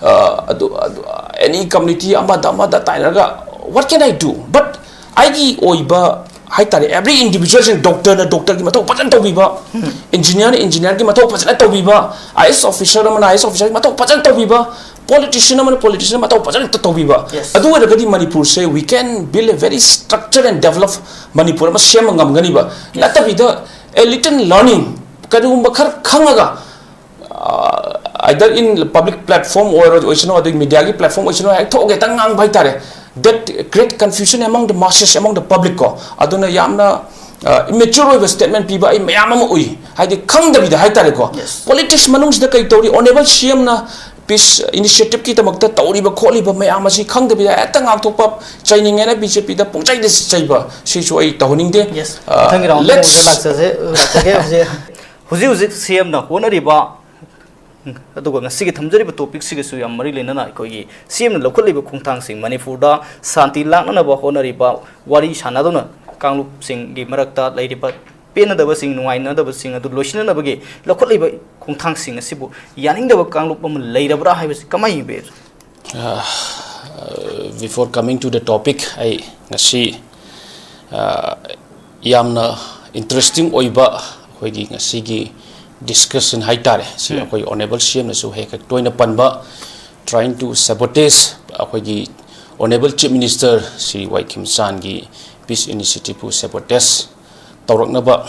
ꯑ, ꯑꯗꯨ, ꯑꯗꯨ, ꯑꯦꯅꯤ ꯀꯝꯃ꯭ꯌꯨꯅꯤꯇꯤ ꯑꯃꯗ, ꯑꯃꯗ ꯇꯥꯏꯅꯔꯒ, what can I do? But ꯑꯩꯒꯤ ꯑꯣꯏꯕ ꯍꯥꯏꯇꯥꯔꯦ, ꯑꯦꯕ꯭ꯔꯤ ꯏꯟꯗꯤꯕꯤꯖꯨꯋꯦꯜꯁꯤꯡ, ꯗꯣꯛꯇꯔꯅ ꯗꯣꯛꯇꯔꯒꯤ ꯃꯊꯧ ꯐꯖꯅ ꯇꯧꯕꯤꯕ, ꯏꯟꯖꯤꯅꯤꯌꯥꯔꯅ ꯏꯟꯖꯤꯅꯤꯌꯥꯔꯒꯤ ꯃꯊꯧ ꯐꯖꯅ ꯇꯧꯕꯤꯕ, ꯑꯥꯏ ꯑꯦꯁ ꯑꯣꯐꯤꯁꯔ ꯑꯃꯅ ꯑꯥꯏ ꯑꯦꯁ ꯑꯣꯐꯤꯁꯔꯒꯤ ꯃꯊꯧ ꯐꯖꯅ ꯇꯧꯕꯤꯕ, ꯄꯣꯂꯤꯇꯤꯁꯤꯌꯟ ꯑꯃꯅ ꯄꯣꯂꯤꯇꯤꯁꯤꯌꯟ ꯃꯊꯧ ꯐꯖꯅ ꯇꯧꯕꯤꯕ, Yes. ꯑꯗꯨ ꯑꯣꯏꯔꯒꯗꯤ ꯃꯅꯤꯄꯨꯔꯁꯦ, we can build a very structured and developed Manipur ꯑꯃ ꯁꯦꯝꯕ ꯉꯝꯒꯅꯤꯕ꯫ ꯅꯠꯇꯕꯤꯗ, a little learning, ꯀꯔꯤꯒꯨꯝꯕ ꯈꯔ ꯈꯪꯉꯒ, ꯑꯥ, either in public platform ꯑꯣꯏꯔ-, ꯑꯣꯏꯁꯅꯨ, ꯑꯗꯨꯒꯤ ꯃꯤꯗꯤꯌꯥꯒꯤ ꯄ꯭ꯂꯦꯠꯐꯣꯔꯝ ꯑꯣꯏꯁꯅꯨ, ꯍꯦꯛ ꯊꯣꯛꯑꯒ ꯍꯦꯛꯇ ꯉꯥꯡꯕ ꯍꯥꯏꯇꯥꯔꯦ, that create confusion among the masses, among the public ꯀꯣ꯫ ꯑꯗꯨꯅ ꯌꯥꯝꯅ, ꯑꯥ, immature ꯑꯣꯏꯕ ꯁ꯭ꯇꯦꯠꯃꯦꯟ ꯄꯤꯕ ꯑꯩ ꯃꯌꯥꯝ ꯑꯃ ꯎꯏ꯫ ꯍꯥꯏꯗꯤ ꯈꯪꯗꯕꯤꯗ ꯍꯥꯏꯇꯥꯔꯦꯀꯣ꯫ Yes. ꯄꯣꯂꯤꯇꯤꯛꯁ ꯃꯅꯨꯡꯁꯤꯗ ꯀꯩ ꯇꯧꯔꯤ, ꯑꯣꯅꯦꯕꯜ ꯁꯤ ꯑꯦꯝꯅ ꯄꯤꯁ ꯏꯅꯤꯁꯤꯌꯦꯇꯤꯚꯀꯤꯗꯃꯛꯇ ꯇꯧꯔꯤꯕ ꯈꯣꯠꯂꯤꯕ ꯃꯌꯥꯝ ꯑꯁꯤ ꯈꯪꯗꯕꯤꯗ ꯍꯦꯛꯇ ꯉꯥꯡꯊꯣꯛꯄ, ꯆꯩꯅꯤꯡꯉꯦꯅ ꯕꯤ ꯖꯦ ꯄꯤꯗ ꯄꯨꯡꯆꯩꯗ ꯆꯩꯕ, ꯁꯤꯁꯨ ꯑꯩ ꯇꯧꯍꯟꯅꯤꯡꯗꯦ꯫ Yes. ꯑꯥ, ꯃꯊꯪꯒꯤ ꯔꯥꯎꯟꯗ let's ꯑꯃꯨꯛ ꯂꯥꯛꯆꯁꯦ, ꯂꯥꯛꯆꯒꯦ ꯍꯧꯖꯤꯛ꯫ ꯍꯧꯖꯤꯛ ꯍꯧꯖꯤꯛ ꯁꯤ ꯑꯦꯝꯅ ꯍꯣꯠꯅꯔꯤꯕ, ꯑꯗꯨꯒ ꯉꯁꯤꯒꯤ ꯊꯝꯖꯔꯤꯕ ꯇꯣꯄꯤꯛꯁꯤꯒꯁꯨ ꯌꯥꯝ ꯃꯔꯤ ꯂꯩꯅꯅ ꯑꯩꯈꯣꯏꯒꯤ ꯁꯤ ꯑꯦꯝꯅ ꯂꯧꯈꯠꯂꯤꯕ ꯈꯣꯡꯊꯥꯡꯁꯤꯡ, ꯃꯅꯤꯄꯨꯔꯗ ꯁꯥꯟꯇꯤ ꯂꯥꯛꯅꯅꯕ ꯍꯣꯠꯅꯔꯤꯕ, ꯋꯥꯔꯤ ꯁꯥꯟꯅꯗꯨꯅ ꯀꯥꯡꯂꯨꯞꯁꯤꯡꯒꯤ ꯃꯔꯛꯇ ꯂꯩꯔꯤꯕ ꯄꯦꯟꯅꯗꯕꯁꯤꯡ, ꯅꯨꯡꯉꯥꯏꯅꯗꯕꯁꯤꯡ ꯑꯗꯨ ꯂꯣꯏꯁꯤꯟꯅꯅꯕꯒꯤ ꯂꯧꯈꯠꯂꯤꯕ ꯈꯣꯡꯊꯥꯡꯁꯤꯡ ꯑꯁꯤꯕꯨ ꯌꯥꯅꯤꯡꯗꯕ ꯀꯥꯡꯂꯨꯞ ꯑꯃ ꯂꯩꯔꯕ꯭ꯔꯥ ꯍꯥꯏꯕꯁꯤ ꯀꯃꯥꯏꯅ ꯌꯦꯡꯕꯤꯕꯒꯦ? Uh, before coming to the topic, ꯑꯩ ꯉꯁꯤ, ꯑ, ꯌꯥꯝꯅ ꯏꯟꯇꯔꯦꯁꯇꯤꯡ ꯑꯣꯏꯕ ꯑꯩꯈꯣꯏꯒꯤ ꯉꯁꯤꯒꯤ ꯗꯤꯁꯀꯁꯟ ꯍꯥꯏꯇꯥꯔꯦ, ꯁꯤ ꯎꯝ꯫ ꯑꯩꯈꯣꯏ ꯑꯣꯅꯦꯕꯜ ꯁꯤ ꯑꯦꯝꯅꯁꯨ ꯍꯦꯛ ꯍꯦꯛ ꯇꯣꯏꯅ ꯄꯟꯕ, trying to sabotage ꯑꯩꯈꯣꯏꯒꯤ ꯑꯣꯅꯦꯕꯜ ꯆꯤꯐ ꯃꯤꯅꯤꯁꯇꯔ ꯁ꯭ꯔꯤ ꯋꯥꯏ ꯈꯦꯝꯆꯥꯟꯒꯤ ꯄꯤꯁ ꯏꯅꯤꯁꯤꯌꯦꯇꯤꯚꯄꯨ ꯁꯦꯕꯣꯇꯦꯖ ꯇꯧꯔꯛꯅꯕ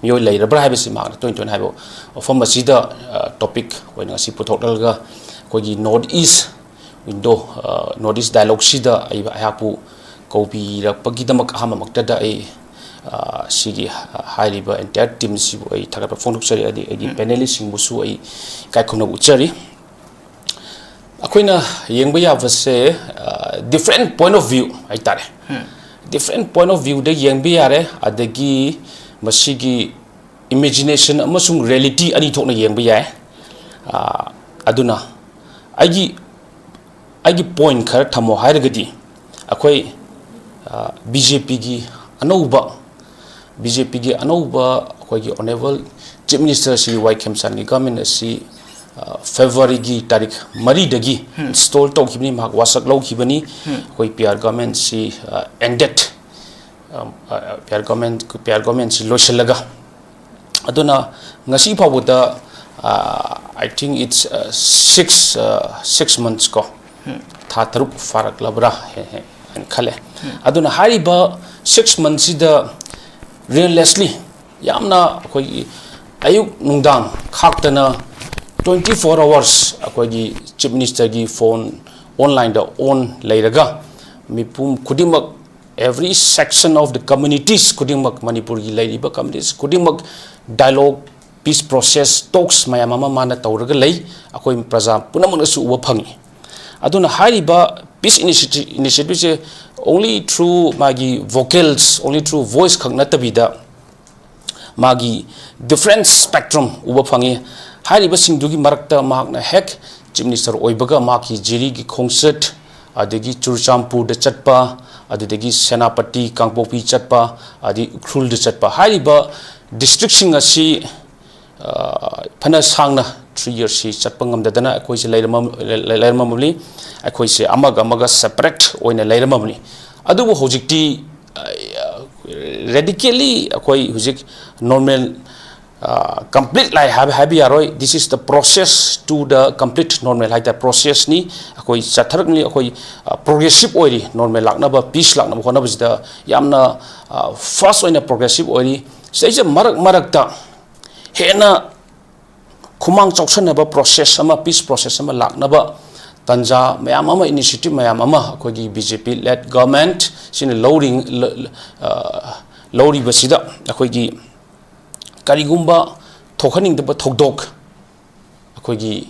ꯃꯤꯑꯣꯏ ꯂꯩꯔꯕ꯭ꯔꯥ ꯍꯥꯏꯕꯁꯤ ꯃꯍꯥꯛꯅ ꯇꯣꯏꯅ ꯇꯣꯏꯅ ꯍꯥꯏꯕ ꯋꯥꯐꯝ ꯑꯁꯤꯗ, ꯑ, ꯇꯣꯄꯤꯛ ꯑꯣꯏꯅ ꯉꯁꯤ ꯄꯨꯊꯣꯛꯂꯒ ꯑꯩꯈꯣꯏꯒꯤ ꯅꯣꯔꯠ ꯏꯁ ꯋꯤꯟꯗꯣ, ꯑ, ꯅꯣꯔꯠ ꯏꯁ ꯗꯥꯏꯂꯣꯒꯁꯤꯗ ꯑꯩ, ꯑꯩꯍꯥꯛꯄꯨ ꯀꯧꯕꯤꯔꯛꯄꯒꯤꯗꯃꯛ ꯑꯍꯥꯟꯕꯃꯛꯇꯗ ꯑꯩ, ꯑ, ꯁꯤꯒꯤ ꯍꯥꯏꯔꯤꯕ ꯑꯦꯟꯇꯥꯌꯔ ꯇꯤꯝꯁꯤꯕꯨ ꯑꯩ ꯊꯥꯒꯠꯄ ꯐꯣꯡꯗꯣꯛꯆꯔꯤ, ꯑꯗꯩ ꯑꯩꯒꯤ ꯎꯝ꯫ ꯄꯦꯅꯦꯂꯤꯁꯁꯤꯡꯕꯨꯁꯨ ꯑꯩ ꯏꯀꯥꯏ ꯈꯨꯝꯅꯕ ꯎꯠꯆꯔꯤ꯫ ꯑꯩꯈꯣꯏꯅ ꯌꯦꯡꯕ ꯌꯥꯕꯁꯦ, ꯑ, different point of view ꯍꯥꯏꯇꯥꯔꯦ꯫ ꯎꯝ꯫ Different point of viewꯗ ꯌꯦꯡꯕ ꯌꯥꯔꯦ꯫ ꯑꯗꯒꯤ ꯃꯁꯤꯒꯤ Imagination ꯑꯃꯁꯨꯡ reality ꯑꯅꯤ ꯊꯣꯛꯅ ꯌꯦꯡꯕ ꯌꯥꯏ꯫ ꯑꯥ, ꯑꯗꯨꯅ ꯑꯩꯒꯤ, ꯑꯩꯒꯤ point ꯈꯔ ꯊꯝꯃꯣ ꯍꯥꯏꯔꯒꯗꯤ, ꯑꯩꯈꯣꯏ, ꯑꯥ, BJPꯒꯤ ꯑꯅꯧꯕ, BJPꯒꯤ ꯑꯅꯧꯕ ꯑꯩꯈꯣꯏꯒꯤ Honourable Chief Minister ꯁ꯭ꯔꯤ ꯋꯥꯏ ꯈꯦꯝꯆꯥꯟꯒꯤ government ꯑꯁꯤ, ꯑꯥ, Februaryꯒꯤ ꯇꯥꯔꯤꯛ ꯃꯔꯤꯗꯒꯤ install ꯇꯧꯈꯤꯕꯅꯤ, ꯃꯍꯥꯛ ꯋꯥꯁꯛ ꯂꯧꯈꯤꯕꯅꯤ꯫ ꯑꯩꯈꯣꯏ PR governmentꯁꯤ, ꯑꯥ, ended, ꯑꯥ, ꯑꯥ, PR government, PR governmentꯁꯤ ꯂꯣꯏꯁꯤꯜꯂꯒ꯫ ꯑꯗꯨꯅ ꯉꯁꯤ ꯐꯥꯎꯕꯗ, ꯑꯥ, I think it's, ah, six, ah, six months ꯀꯣ, ꯊꯥ ꯇꯔꯨꯛ ꯐꯥꯔꯛꯂꯕ꯭ꯔꯥ ꯍꯦ-, ꯍꯦ-, ꯍꯥꯏꯅ ꯈꯜꯂꯦ꯫ ꯑꯗꯨꯅ ꯍꯥꯏꯔꯤꯕ six monthsꯁꯤꯗ relentlessly, ꯌꯥꯝꯅ ꯑꯩꯈꯣꯏꯒꯤ ꯑꯌꯨꯛ ꯅꯨꯡꯗꯥꯡ ꯈꯥꯛꯇꯅ twenty four hours ꯑꯩꯈꯣꯏꯒꯤ Chief Ministerꯒꯤ phone onlineꯗ on ꯂꯩꯔꯒ, ꯃꯤꯄꯨꯝ ꯈꯨꯗꯤꯡꯃꯛ, every section of the communities ꯈꯨꯗꯤꯡꯃꯛ, ꯃꯅꯤꯄꯨꯔꯒꯤ ꯂꯩꯔꯤꯕ communities ꯈꯨꯗꯤꯡꯃꯛ dialogue, peace process, talks ꯃꯌꯥꯝ ꯑꯃ ꯃꯥꯅ ꯇꯧꯔꯒ ꯂꯩ꯫ ꯑꯩꯈꯣꯏ ꯄ꯭ꯔꯖꯥ ꯄꯨꯝꯅꯃꯛꯅꯁꯨ ꯎꯕ ꯐꯪꯉꯤ꯫ ꯑꯗꯨꯅ ꯍꯥꯏꯔꯤꯕ peace initiative, initiativeꯁꯦ only through ꯃꯥꯒꯤ vocals, only through voice ꯈꯛ ꯅꯠꯇꯕꯤꯗ, ꯃꯥꯒꯤ different spectrum ꯎꯕ ꯐꯪꯉꯤ꯫ ꯍꯥꯏꯔꯤꯕꯁꯤꯡꯗꯨꯒꯤ ꯃꯔꯛꯇ ꯃꯍꯥꯛꯅ ꯍꯦꯛ Chief Minister ꯑꯣꯏꯕꯒ ꯃꯍꯥꯛꯀꯤ ꯖꯤꯔꯤꯒꯤ ꯈꯣꯡꯆꯠ, ꯑꯗꯒꯤ ꯆꯨꯔꯆꯥꯟꯄꯨꯔꯗ ꯆꯠꯄ, ꯑꯗꯨꯗꯒꯤ ꯁꯦꯅꯥꯄꯇꯤ, ꯀꯥꯡꯄꯣꯛꯄꯤ ꯆꯠꯄ, ꯑꯗꯒꯤ ꯎꯈ꯭ꯔꯨꯜꯗ ꯆꯠꯄ, ꯍꯥꯏꯔꯤꯕ districtꯁꯤꯡ ꯑꯁꯤ, ꯑ, ꯐꯅ ꯁꯥꯡꯅ three yearsꯁꯤ ꯆꯠꯄ ꯉꯝꯗꯗꯅ ꯑꯩꯈꯣꯏꯁꯦ ꯂꯩꯔꯝꯃ-, ꯂꯩ-, ꯂꯩꯔꯝꯃꯕꯅꯤ꯫ ꯑꯩꯈꯣꯏꯁꯦ ꯑꯃꯒ ꯑꯃꯒ separate ꯑꯣꯏꯅ ꯂꯩꯔꯝꯃꯕꯅꯤ꯫ ꯑꯗꯨꯕꯨ ꯍꯧꯖꯤꯛꯇꯤ, ꯑ, radically ꯑꯩꯈꯣꯏ ꯍꯧꯖꯤꯛ normal, ꯑ, complete ꯂꯥꯛꯑꯦ ꯍꯥꯏꯕ, ꯍꯥꯏꯕ ꯌꯥꯔꯣꯏ꯫ This is the process to the complete normal ꯍꯥꯏꯇꯥꯔꯦ, processꯅꯤ꯫ ꯑꯩꯈꯣꯏ ꯆꯠꯊꯔꯛꯂꯤ, ꯑꯩꯈꯣꯏ, ꯑ, progressive ꯑꯣꯏꯔꯤ꯫ Normal ꯂꯥꯛꯅꯕ, peace ꯂꯥꯛꯅꯕ ꯍꯣꯠꯅꯕꯁꯤꯗ ꯌꯥꯝꯅ, ꯑ, fast ꯑꯣꯏꯅ progressive ꯑꯣꯏꯔꯤ꯫ ꯁꯤꯗꯩꯁꯤꯗ ꯃꯔꯛ ꯃꯔꯛꯇ ꯍꯦꯟꯅ ꯈꯨꯃꯥꯡ ꯆꯥꯎꯁꯟꯅꯕ process ꯑꯃ, peace process ꯑꯃ ꯂꯥꯛꯅꯕ ꯇꯥꯟꯖꯥ ꯃꯌꯥꯝ ꯑꯃ, initiative ꯃꯌꯥꯝ ꯑꯃ ꯑꯩꯈꯣꯏꯒꯤ BJP led governmentꯁꯤꯅ ꯂꯧꯔꯤ-, ꯂ-, ꯂ-, ꯑ, ꯂꯧꯔꯤꯕꯁꯤꯗ ꯑꯩꯈꯣꯏꯒꯤ ꯀꯔꯤꯒꯨꯝꯕ ꯊꯣꯛꯍꯟꯅꯤꯡꯗꯕ ꯊꯧꯗꯣꯛ, ꯑꯩꯈꯣꯏꯒꯤ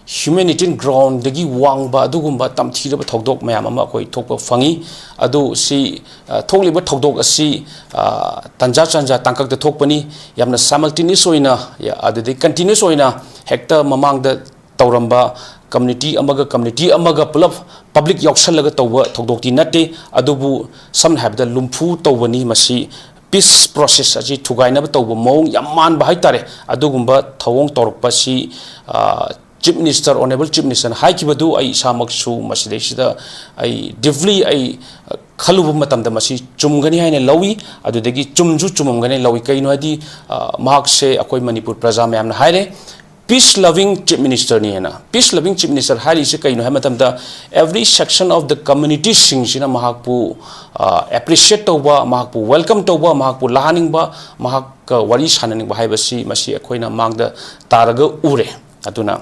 humanitarian groundꯗꯒꯤ ꯋꯥꯡꯕ ꯑꯗꯨꯒꯨꯝꯕ ꯇꯝꯊꯤꯔꯕ ꯊꯧꯗꯣꯛ ꯃꯌꯥꯝ ꯑꯃ ꯑꯩꯈꯣꯏ ꯊꯣꯛꯄ ꯐꯪꯉꯤ꯫ ꯑꯗꯨ ꯁꯤ, ꯑ, ꯊꯣꯛꯂꯤꯕ ꯊꯧꯗꯣꯛ ꯑꯁꯤ, ꯑ, ꯇꯟꯖꯥ ꯆꯟꯖꯥ ꯇꯥꯡꯀꯛꯇ ꯊꯣꯛꯄꯅꯤ꯫ ꯌꯥꯝꯅ simultaneous ꯑꯣꯏꯅ, ꯌꯥ-, ꯑꯗꯨꯗꯩ continuous ꯑꯣꯏꯅ ꯍꯦꯛꯇ ꯃꯃꯥꯡꯗ ꯇꯧꯔꯝꯕ community ꯑꯃꯒ community ꯑꯃꯒ ꯄꯨꯂꯞ public ꯌꯥꯎꯁꯜꯂꯒ ꯇꯧꯕ ꯊꯧꯗꯣꯛꯇꯤ ꯅꯠꯇꯦ꯫ ꯑꯗꯨꯕꯨ ꯁꯝꯅ ꯍꯥꯏꯔꯕꯗ ꯂꯨꯝꯐꯨ ꯇꯧꯕꯅꯤ꯫ ꯃꯁꯤ peace process ꯑꯁꯤ ꯊꯨꯒꯥꯏꯅꯕ ꯇꯧꯕ ꯃꯑꯣꯡ ꯌꯥꯝ ꯃꯥꯟꯕ ꯍꯥꯏꯇꯥꯔꯦ꯫ ꯑꯗꯨꯒꯨꯝꯕ ꯊꯧꯑꯣꯡ ꯇꯧꯔꯛꯄꯁꯤ, ꯑ, Chief Minister, Honourable Chief Ministerꯅ ꯍꯥꯏꯈꯤꯕꯗꯨ ꯑꯩ ꯏꯁꯥꯃꯛꯁꯨ ꯃꯁꯤꯗꯩꯁꯤꯗ ꯑꯩ deeply ꯑꯩ, ꯑ, ꯈꯜꯂꯨꯕ ꯃꯇꯝꯗ ꯃꯁꯤ ꯆꯨꯝꯒꯅꯤ ꯍꯥꯏꯅ ꯂꯧꯏ꯫ ꯑꯗꯨꯗꯒꯤ ꯆꯨꯝꯁꯨ ꯆꯨꯝꯃꯝꯒꯅꯤ ꯂꯧꯏ꯫ ꯀꯩꯅꯣ ꯍꯥꯏꯗꯤ, ꯑ, ꯃꯍꯥꯛꯁꯦ ꯑꯩꯈꯣꯏ ꯃꯅꯤꯄꯨꯔ ꯄ꯭ꯔꯖꯥ ꯃꯌꯥꯝꯅ ꯍꯥꯏꯔꯦ, peace loving Chief Ministerꯅꯤ ꯍꯥꯏꯅ꯫ Peace loving Chief Minister ꯍꯥꯏꯔꯤꯁꯤ ꯀꯩꯅꯣ ꯍꯥꯏꯕ ꯃꯇꯝꯗ, every section of the communityꯁꯤꯡꯁꯤꯅ ꯃꯍꯥꯛꯄꯨ, ꯑ, appreciate ꯇꯧꯕ, ꯃꯍꯥꯛꯄꯨ welcome ꯇꯧꯕ, ꯃꯍꯥꯛꯄꯨ ꯂꯥꯍꯟꯅꯤꯡꯕ, ꯃꯍꯥꯛꯀ ꯋꯥꯔꯤ ꯁꯥꯟꯅꯅꯤꯡꯕ ꯍꯥꯏꯕꯁꯤ ꯃꯁꯤ ꯑꯩꯈꯣꯏꯅ ꯃꯥꯡꯗ ꯇꯥꯔꯒ ꯎꯔꯦ꯫ ꯑꯗꯨꯅ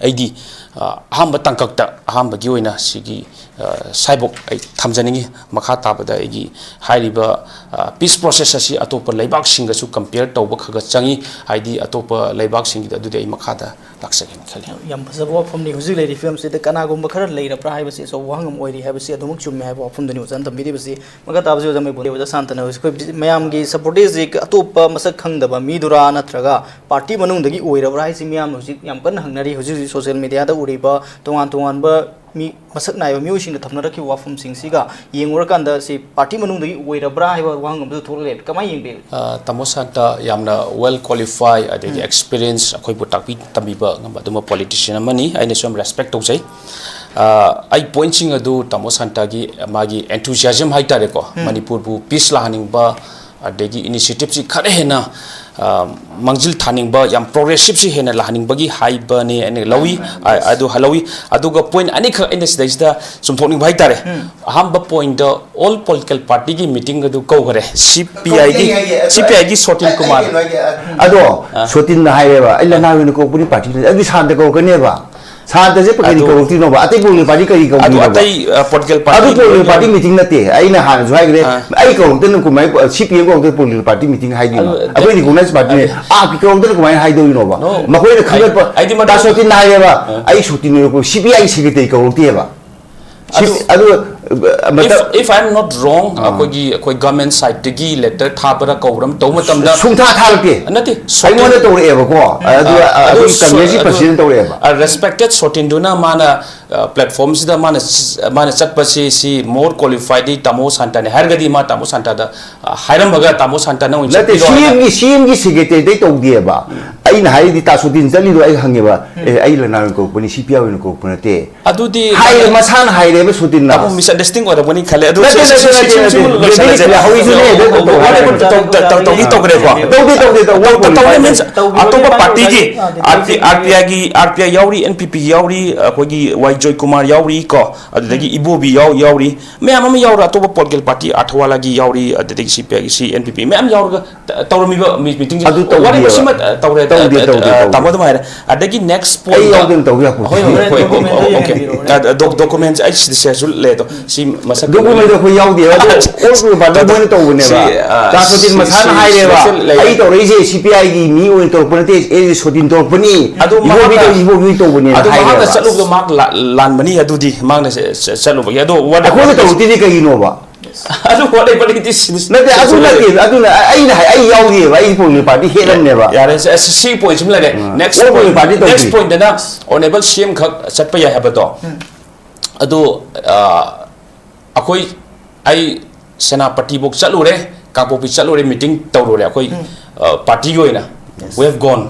ꯑꯩꯗꯤ, ꯑ, ꯑꯍꯥꯟꯕ ꯇꯥꯡꯀꯛꯇ, ꯑꯍꯥꯟꯕꯒꯤ ꯑꯣꯏꯅ ꯁꯤꯒꯤ, ꯑ, ꯁꯥꯏꯕꯣꯛ ꯑꯩ ꯊꯝꯖꯅꯤꯡꯉꯤ꯫ ꯃꯈꯥ ꯇꯥꯕꯗ ꯑꯩꯒꯤ ꯍꯥꯏꯔꯤꯕ, ꯑ, peace process ꯑꯁꯤ ꯑꯇꯣꯞꯄ ꯂꯩꯕꯥꯛꯁꯤꯡꯒꯁꯨ compare ꯇꯧꯕ ꯈꯔ ꯈꯔ ꯆꯪꯉꯤ꯫ ꯍꯥꯏꯗꯤ ꯑꯇꯣꯞꯄ ꯂꯩꯕꯥꯛꯁꯤꯡꯒꯤꯗ ꯑꯗꯨꯗꯤ ꯑꯩ ꯃꯈꯥꯗ ꯂꯥꯛꯆꯒꯦꯅ ꯈꯜꯂꯤ꯫ ꯌꯥꯝ ꯐꯖꯕ ꯋꯥꯐꯝꯅꯤ꯫ ꯍꯧꯖꯤꯛ ꯂꯩꯔꯤꯕ ꯐꯤꯕꯝꯁꯤꯗ ꯀꯅꯥꯒꯨꯝꯕ ꯈꯔ ꯂꯩꯔꯕ꯭ꯔꯥ ꯍꯥꯏꯕꯁꯤ ꯑꯆꯧꯕ ꯋꯥꯍꯪ ꯑꯃ ꯑꯣꯏꯔꯤ ꯍꯥꯏꯕꯁꯤ ꯑꯗꯨꯃꯛ ꯆꯨꯝꯃꯦ ꯍꯥꯏꯕ ꯋꯥꯐꯝꯗꯨꯅꯤ ꯑꯣꯖꯥꯅ ꯊꯝꯕꯤꯔꯤꯕꯁꯤ꯫ ꯃꯈꯥ ꯇꯥꯕꯁꯤ ꯑꯣꯖꯥ ꯃꯩꯕꯨ-, ꯑꯣꯖꯥ ꯁꯥꯟꯇꯅ ꯍꯧꯖꯤꯛ ꯑꯩꯈꯣꯏ ꯃꯌꯥꯝꯒꯤ supporterꯁꯤ ꯑꯇꯣꯞꯄ ꯃꯁꯛ ꯈꯪꯗꯕ ꯃꯤꯗꯨꯔꯥ ꯅꯠꯇ꯭ꯔꯒ party ꯃꯅꯨꯡꯗꯒꯤ ꯑꯣꯏꯔꯕ꯭ꯔꯥ ꯍꯥꯏꯁꯤ ꯃꯤꯌꯥꯝꯅ ꯍꯧꯖꯤꯛ ꯌꯥꯝ ꯀꯟꯅ ꯍꯪꯅꯔꯤ꯫ ꯍꯧꯖꯤꯛ ꯍꯧꯖꯤꯛ social mediaꯗ ꯎꯔꯤꯕ ꯇꯣꯉꯥꯟ ꯇꯣꯉꯥꯟꯕ ꯃꯤ ꯃꯁꯛ ꯅꯥꯏꯕ ꯃꯤꯑꯣꯏꯁꯤꯡꯅ ꯊꯝꯅꯔꯛꯈꯤꯕ ꯋꯥꯐꯝꯁꯤꯡꯁꯤꯒ ꯌꯦꯡꯉꯨꯔꯀꯥꯟꯗ ꯁꯤ party ꯃꯅꯨꯡꯗꯒꯤ ꯑꯣꯏꯔꯕ꯭ꯔꯥ ꯍꯥꯏꯕ ꯋꯥꯍꯪ ꯑꯃꯁꯨ ꯊꯣꯛꯂꯛꯂꯦ꯫ ꯀꯃꯥꯏꯅ ꯌꯦꯡꯕꯤꯔꯤ? ꯑ, ꯇꯥꯃꯣ ꯁꯥꯟꯇ ꯌꯥꯝꯅ well qualify, ꯑꯗꯒꯤ ꯎꯝ꯫ Experience, ꯑꯩꯈꯣꯏꯕꯨ ꯇꯥꯛꯄꯤ ꯇꯝꯕꯤꯕ ꯉꯝꯕ ꯑꯗꯨꯝꯕ politician ꯑꯃꯅꯤ꯫ ꯑꯩꯅꯁꯨ ꯌꯥꯝ respect ꯇꯧꯖꯩ꯫ ꯑ, ꯑꯩ pointꯁꯤꯡ ꯑꯗꯨ ꯇꯥꯃꯣ ꯁꯥꯟꯇꯒꯤ ꯃꯥꯒꯤ enthusiasm ꯍꯥꯏꯇꯥꯔꯦꯀꯣ, ꯎꯝ꯫ ꯃꯅꯤꯄꯨꯔꯕꯨ peace ꯂꯥꯛꯍꯟꯅꯤꯡꯕ, ꯑꯗꯒꯤ initiativeꯁꯤ ꯈꯔ ꯍꯦꯟꯅ, ꯑ, ꯃꯥꯡꯖꯤꯜ ꯊꯥꯅꯤꯡꯕ, ꯌꯥꯝ progressiveꯁꯤ ꯍꯦꯟꯅ ꯂꯥꯛꯍꯟꯅꯤꯡꯕꯒꯤ ꯍꯥꯏꯕꯅꯦ ꯑꯩꯅ ꯂꯧꯏ꯫ ꯑ, ꯑꯗꯨ ꯂꯧꯏ꯫ ꯑꯗꯨꯒ point ꯑꯅꯤꯈꯛ ꯑꯩꯅ ꯁꯤꯗꯩꯁꯤꯗ ꯆꯨꯝꯊꯣꯛꯅꯤꯡꯕ ꯍꯥꯏꯇꯥꯔꯦ꯫ ꯎꯝ꯫ ꯑꯍꯥꯟꯕ pointꯇ all political partyꯒꯤ meetingꯒ ꯑꯗꯨ ꯀꯧꯈꯔꯦ꯫ CPIꯒꯤ, ꯀꯧꯖꯩ ꯍꯥꯏꯌꯦ, ꯑꯗꯣ CPIꯒꯤ ꯁꯣꯇꯤꯟ ꯑꯩ, ꯑꯩ ꯀꯨꯃꯥꯔ꯫ ꯀꯩꯅꯣ ꯍꯥꯏꯒꯦ, ꯑ, ꯑꯗꯣ ꯑ꯫ ꯁꯣꯇꯤꯟꯅ ꯍꯥꯏꯔꯦꯕ, "ꯑꯩ ꯑ꯫ ꯂꯅꯥꯏ ꯑꯣꯏꯅ ꯀꯧꯔꯛꯄꯅꯤ party ꯅꯠꯇꯦ, ꯑꯗꯨꯗꯤ ꯁꯥꯟꯇ ꯀꯧꯔꯛꯀꯅꯦꯕ?" ꯁꯥꯟꯇꯁꯦ ꯀꯔꯤ ꯑꯗꯨ ꯀꯧꯔꯛꯇꯣꯏꯅꯣꯕ? ꯑꯇꯩ ꯄꯣꯂꯤꯇꯤꯀꯦꯜ ꯄꯥꯔꯇꯤ ꯀꯔꯤ ꯑꯗꯨ ꯀꯧꯗꯣꯏꯅꯣꯕ? ꯑꯇꯩ, ꯑ, ꯄꯣꯂꯤꯇꯤꯀꯦꯜ ꯄꯥꯔꯇꯤ ꯑꯗꯨ ꯄꯣꯂꯤꯇꯤꯀꯦꯜ ꯄꯥꯔꯇꯤ ꯃꯤꯇꯤꯡ ꯅꯠꯇꯦ꯫ ꯑꯩꯅ ꯍꯥꯟꯅꯁꯨ ꯍꯥꯏꯈ꯭ꯔꯦ, ꯑꯥ꯫ ꯑꯩ ꯀꯧꯔꯛꯇꯅ ꯀꯃꯥꯏꯅ ꯁꯤ ꯄꯤ ꯑꯦꯝ ꯀꯧꯔꯛꯇꯅ ꯄꯣꯂꯤꯇꯤꯀꯦꯜ ꯄꯥꯔꯇꯤ ꯃꯤꯇꯤꯡ ꯍꯥꯏꯗꯣꯏꯅꯣ? ꯑꯗꯨ ꯑꯩꯈꯣꯏ ꯔꯤꯀꯣꯛꯅꯥꯏꯖ ꯄꯥꯔꯇꯤꯅꯦ꯫ ꯑꯗꯨ ꯑꯥꯔ ꯄꯤ ꯀꯧꯔꯛꯇꯅ ꯀꯃꯥꯏꯅ ꯍꯥꯏꯗꯣꯏꯅꯣꯕ? No꯫ ꯃꯈꯣꯏꯅ ꯑꯩ, ꯈꯪꯒꯠꯄ ꯑꯩꯗꯤ ꯃꯗꯨ ꯇꯥ ꯁꯣꯇꯤꯟꯅ ꯍꯥꯏꯔꯦꯕ, ꯑꯥ꯫ ꯑꯩ ꯁꯣꯇꯤꯟ ꯁꯤ ꯄꯤ ꯑꯥꯏꯒꯤ ꯁꯦꯀ꯭ꯔꯦꯇꯔꯤ ꯀꯧꯔꯛꯇꯦꯕ꯫ ꯁꯤ ꯑꯗꯨ ꯑꯗꯨ, ꯑ, ꯃꯇꯝ If, if I am not wrong, ꯑꯥ꯫ ꯑꯩꯈꯣꯏꯒꯤ, ꯑꯩꯈꯣꯏ ꯒꯚꯔꯟꯃꯦꯟꯠ ꯁꯥꯏꯠꯇꯒꯤ ꯂꯦꯇꯔ ꯊꯥꯕ꯭ꯔꯥ ꯀꯧꯕ꯭ꯔꯥ ꯇꯧꯕ ꯃꯇꯝꯗ ꯁꯨꯡꯊꯥ ꯊꯥꯔꯛꯇꯦ꯫ ꯅꯠꯇꯦ, ꯁꯣꯇꯤꯟ ꯑꯩꯉꯣꯟꯗ ꯇꯧꯔꯛꯑꯦꯕꯀꯣ꯫ ꯑꯗꯨ, ꯑꯥ, ꯑ, ꯑꯗꯨ ꯑꯩꯈꯣꯏꯒꯤ ꯁꯣ-, ꯀꯪꯒ꯭ꯔꯦꯁꯀꯤ ꯑꯗꯨ, ꯄ꯭ꯔꯁꯤꯗꯦꯟꯠ ꯇꯧꯔꯛꯑꯦꯕ꯫ ꯑ, respected ꯁꯣꯇꯤꯟꯗꯨꯅ ꯃꯥꯅ, ꯑ, ꯄ꯭ꯂꯦꯠꯐꯣꯝꯁꯤꯗ ꯃꯥꯅ ꯁꯤ-, ꯃꯥꯅ ꯆꯠꯄꯁꯤ, ꯁꯤ more qualified ꯇꯥꯃꯣ ꯁꯥꯟꯇꯅꯤ ꯍꯥꯏꯔꯒꯗꯤ ꯃꯥ ꯇꯥꯃꯣ ꯁꯥꯟꯇꯗ, ꯑ, ꯍꯥꯏꯔꯝꯃꯒ ꯇꯥꯃꯣ ꯁꯥꯟꯇꯅ ꯑꯣꯏꯅ ꯅꯠꯇꯦ, ꯆꯠꯄꯤꯔꯣ ꯍꯥꯏꯅ꯫ ꯁꯤ ꯑꯦꯝꯒꯤ, ꯁꯤ ꯑꯦꯝꯒꯤ ꯁꯦꯀ꯭ꯔꯦꯇꯔꯤꯗꯩ ꯇꯧꯗꯦꯕ꯫ ꯑꯩꯅ ꯍꯥꯏꯔꯤꯗꯤ ꯇꯥ ꯁꯣꯇꯤꯟ ꯆꯠꯂꯤꯗꯣ ꯑꯩ ꯍꯪꯉꯦꯕ꯫ "ꯑꯦ, ꯑꯩ ꯂꯅꯥꯏ ꯑꯣꯏꯅ ꯀꯧꯔꯛꯄꯅꯤ, ꯁꯤ ꯄꯤ ꯑꯥꯏ ꯑꯣꯏꯅ ꯀꯧꯔꯛꯄ ꯅꯠꯇꯦ"꯫ ꯑꯗꯨꯗꯤ ꯍꯥꯏꯔꯦ, ꯃꯥꯅ ꯃꯁꯥꯅ ꯍꯥꯏꯔꯦꯕ ꯁꯣꯇꯤꯟꯅ꯫ ꯇꯥꯃꯣ, misunderstanding ꯑꯣꯏꯔꯝꯒꯅꯤ ꯈꯜꯂꯦ꯫ ꯑꯗꯨ ꯅꯠꯇꯦ, ꯁꯤ, ꯅꯠꯇꯦ, ꯁꯤ, ꯁꯤ, ꯅꯠꯇꯦ, ꯁꯤꯃ ꯅꯠꯇꯦ, ꯂꯣꯏꯁꯤꯜꯂꯁꯦ꯫ ꯅꯠꯇꯦ, ꯍꯧꯖꯤꯛꯁꯨꯅꯦ, ꯑꯗꯨ ꯇꯧ-, ꯇꯧ-, ꯋꯥꯔꯦ, ꯇꯧ-, ꯇꯧ-, ꯇꯧ-, ꯇꯧꯗꯤ ꯇꯧꯈ꯭ꯔꯦꯀꯣ꯫ ꯇꯧꯗꯦ, ꯇꯧꯗꯦ, ꯇꯧꯗꯦ, ꯇꯧ-, ꯇꯧ-, ꯇꯧꯗꯦ, ꯇꯧꯗꯦ, means ꯇꯧꯗꯦ, ꯑꯇꯣꯞꯄ ꯇꯧꯗꯦ, ꯄꯥꯔꯇꯤꯒꯤ, ꯇꯧꯗꯦ, ꯑꯥꯔ ꯄꯤ ꯑꯥꯏ, ꯇꯧꯗꯦ, ꯑꯥꯔ ꯄꯤ ꯑꯥꯏꯒꯤ, ꯑꯥꯔ ꯄꯤ ꯑꯥꯏ ꯌꯥꯎꯔꯤ, ꯑꯦꯟ ꯄꯤ ꯄꯤ ꯌꯥꯎꯔꯤ, ꯑꯩꯈꯣꯏꯒꯤ ꯋꯥꯏ ꯖꯣꯏꯀꯨꯃꯥꯔ ꯌꯥꯎꯔꯤ ꯀꯣ, ꯑꯗꯨꯗꯒꯤ ꯎꯝ꯫ ꯏꯕꯣꯕꯤ ꯌꯥꯎ-, ꯌꯥꯎꯔꯤ, ꯃꯌꯥꯝ ꯑꯃ ꯌꯥꯎꯔ, ꯑꯇꯣꯞꯄ ꯄꯣꯂꯤꯇꯤꯀꯦꯜ ꯄꯥꯔꯇꯤ ꯑꯥꯔꯊꯋꯥꯂꯥꯒꯤ ꯌꯥꯎꯔꯤ, ꯑꯗꯨꯗꯒꯤ ꯁꯤ ꯄꯤ ꯑꯥꯏꯒꯤ, ꯁꯤ ꯑꯦꯟ ꯄꯤ ꯄꯤ ꯃꯌꯥꯝ ꯌꯥꯎꯔꯒ ꯇ-, ꯇꯧꯔꯝꯃꯤꯕ ꯃꯤ-, meeting-ꯁꯦ꯫ ꯑꯗꯨ ꯋꯥꯔꯤꯕ ꯇꯧꯗꯦꯕ꯫ ꯁꯤꯃ, ꯑ, ꯇꯧꯔꯦ, ꯇꯧꯗꯦ, ꯑ, ꯇꯧꯗꯦ, ꯑ, ꯇꯧꯗꯦ꯫ ꯇꯥꯃꯣ ꯑꯗꯨꯝ ꯍꯥꯏꯔꯦ꯫ ꯑꯗꯒꯤ next point ꯑꯩ ꯌꯥꯎꯗꯅ ꯇꯧꯕ ꯌꯥꯄꯣꯠꯇꯦ꯫ ꯍꯣꯏ, ꯍꯣꯏ, ꯍꯣꯏ, ꯍꯣꯏ, ꯍꯣꯏ, ꯍꯣꯏ, ꯍꯣꯏ, okay꯫ ꯑ, doc-, document ꯑꯩ ꯁꯤꯗ ꯁꯤꯗꯁꯨ ꯂꯩ ꯑꯗꯣ꯫ ꯁꯤ ꯃꯁꯛ document ꯑꯩꯈꯣꯏ ꯌꯥꯎꯗꯦꯕ, ꯑꯗꯣ ꯑꯣꯜ ꯄ꯭ꯔꯣꯐꯥꯏꯜꯗ ꯑꯗꯣ ꯃꯣꯏꯅ ꯇꯧꯕꯅꯦꯕ꯫ ꯁꯤ, ꯑ, ꯇꯥ ꯁꯣꯇꯤꯟ ꯁꯤ, ꯃꯁꯥꯅ ꯁꯤ ꯍꯥꯏꯔꯦꯕ, special ꯂꯩ꯫ "ꯑꯩ ꯇꯧꯔꯛꯏꯁꯦ ꯁꯤ ꯄꯤ ꯑꯥꯏꯒꯤ ꯃꯤ ꯑꯣꯏꯅ ꯇꯧꯔꯛꯄ ꯅꯠꯇꯦ, ꯑꯩꯁꯦ ꯁꯣꯇꯤꯟ ꯇꯧꯔꯛꯄꯅꯤ, ꯑꯗꯣ ꯏꯕꯣꯕꯤ ꯃꯍꯥꯛꯅ, ꯇꯧ-, ꯏꯕꯣꯕꯤ ꯇꯧꯕꯅꯦꯅ" ꯑꯗꯣ ꯃꯍꯥꯛꯅ ꯍꯥꯏꯔꯦꯕ꯫ ꯆꯠꯂꯨꯕꯗꯣ ꯃꯍꯥꯛ ꯂꯥ-, ꯂꯥꯟꯕꯅꯤ ꯑꯗꯨꯗꯤ ꯃꯍꯥꯛꯅ ꯆ-, ꯆ-, ꯆꯠꯂꯨꯕꯒꯤ꯫ ꯑꯗꯣ what ꯑꯩꯈꯣꯏꯅ about ꯇꯧꯔꯛꯇꯣꯏꯗꯤ ꯀꯩꯒꯤꯅꯣꯕ? ꯑꯗꯨ what about this? ꯅꯠꯇꯦ, ꯑꯗꯨ ꯅꯠꯇꯦ, ꯑꯗꯨꯅ ꯑꯩ, ꯑꯩꯅ ꯍꯥꯏ-, ꯑꯩ ꯌꯥꯎꯗꯦꯕ, ꯑꯩ ꯄꯣꯂꯤꯇꯤꯀꯦꯜ ꯄꯥꯔꯇꯤ ꯍꯦꯠ ꯑꯃꯅꯦꯕ꯫ ꯌꯥꯔꯦ, ꯁꯤ, ꯁꯤ, ꯁꯤ point ꯁꯤꯃ ꯂꯩꯔꯦ꯫ ꯎꯝ꯫ Next all political point, party next ꯇꯧꯗ꯭ꯔꯤ꯫ Point-ꯇꯅ honourable ꯁꯤ ꯑꯦꯝ ꯈꯛ ꯆꯠꯄ ꯌꯥꯏ ꯍꯥꯏꯕꯗꯣ꯫ ꯎꯝ꯫ ꯑꯗꯨ, ꯑ, ꯑꯩꯈꯣꯏ, ꯑꯩ ꯁꯦꯅꯥꯄꯇꯤꯐꯧ ꯆꯠꯂꯨꯔꯦ, ꯀꯥꯡꯄꯣꯛꯄꯤ ꯆꯠꯂꯨꯔꯦ, meeting ꯇꯧꯔꯨꯔꯦ ꯑꯩꯈꯣꯏ, ꯎꯝ꯫ ꯑ, ꯄꯥꯔꯇꯤꯒꯤ ꯑꯣꯏꯅ꯫ Yes꯫ We have gone꯫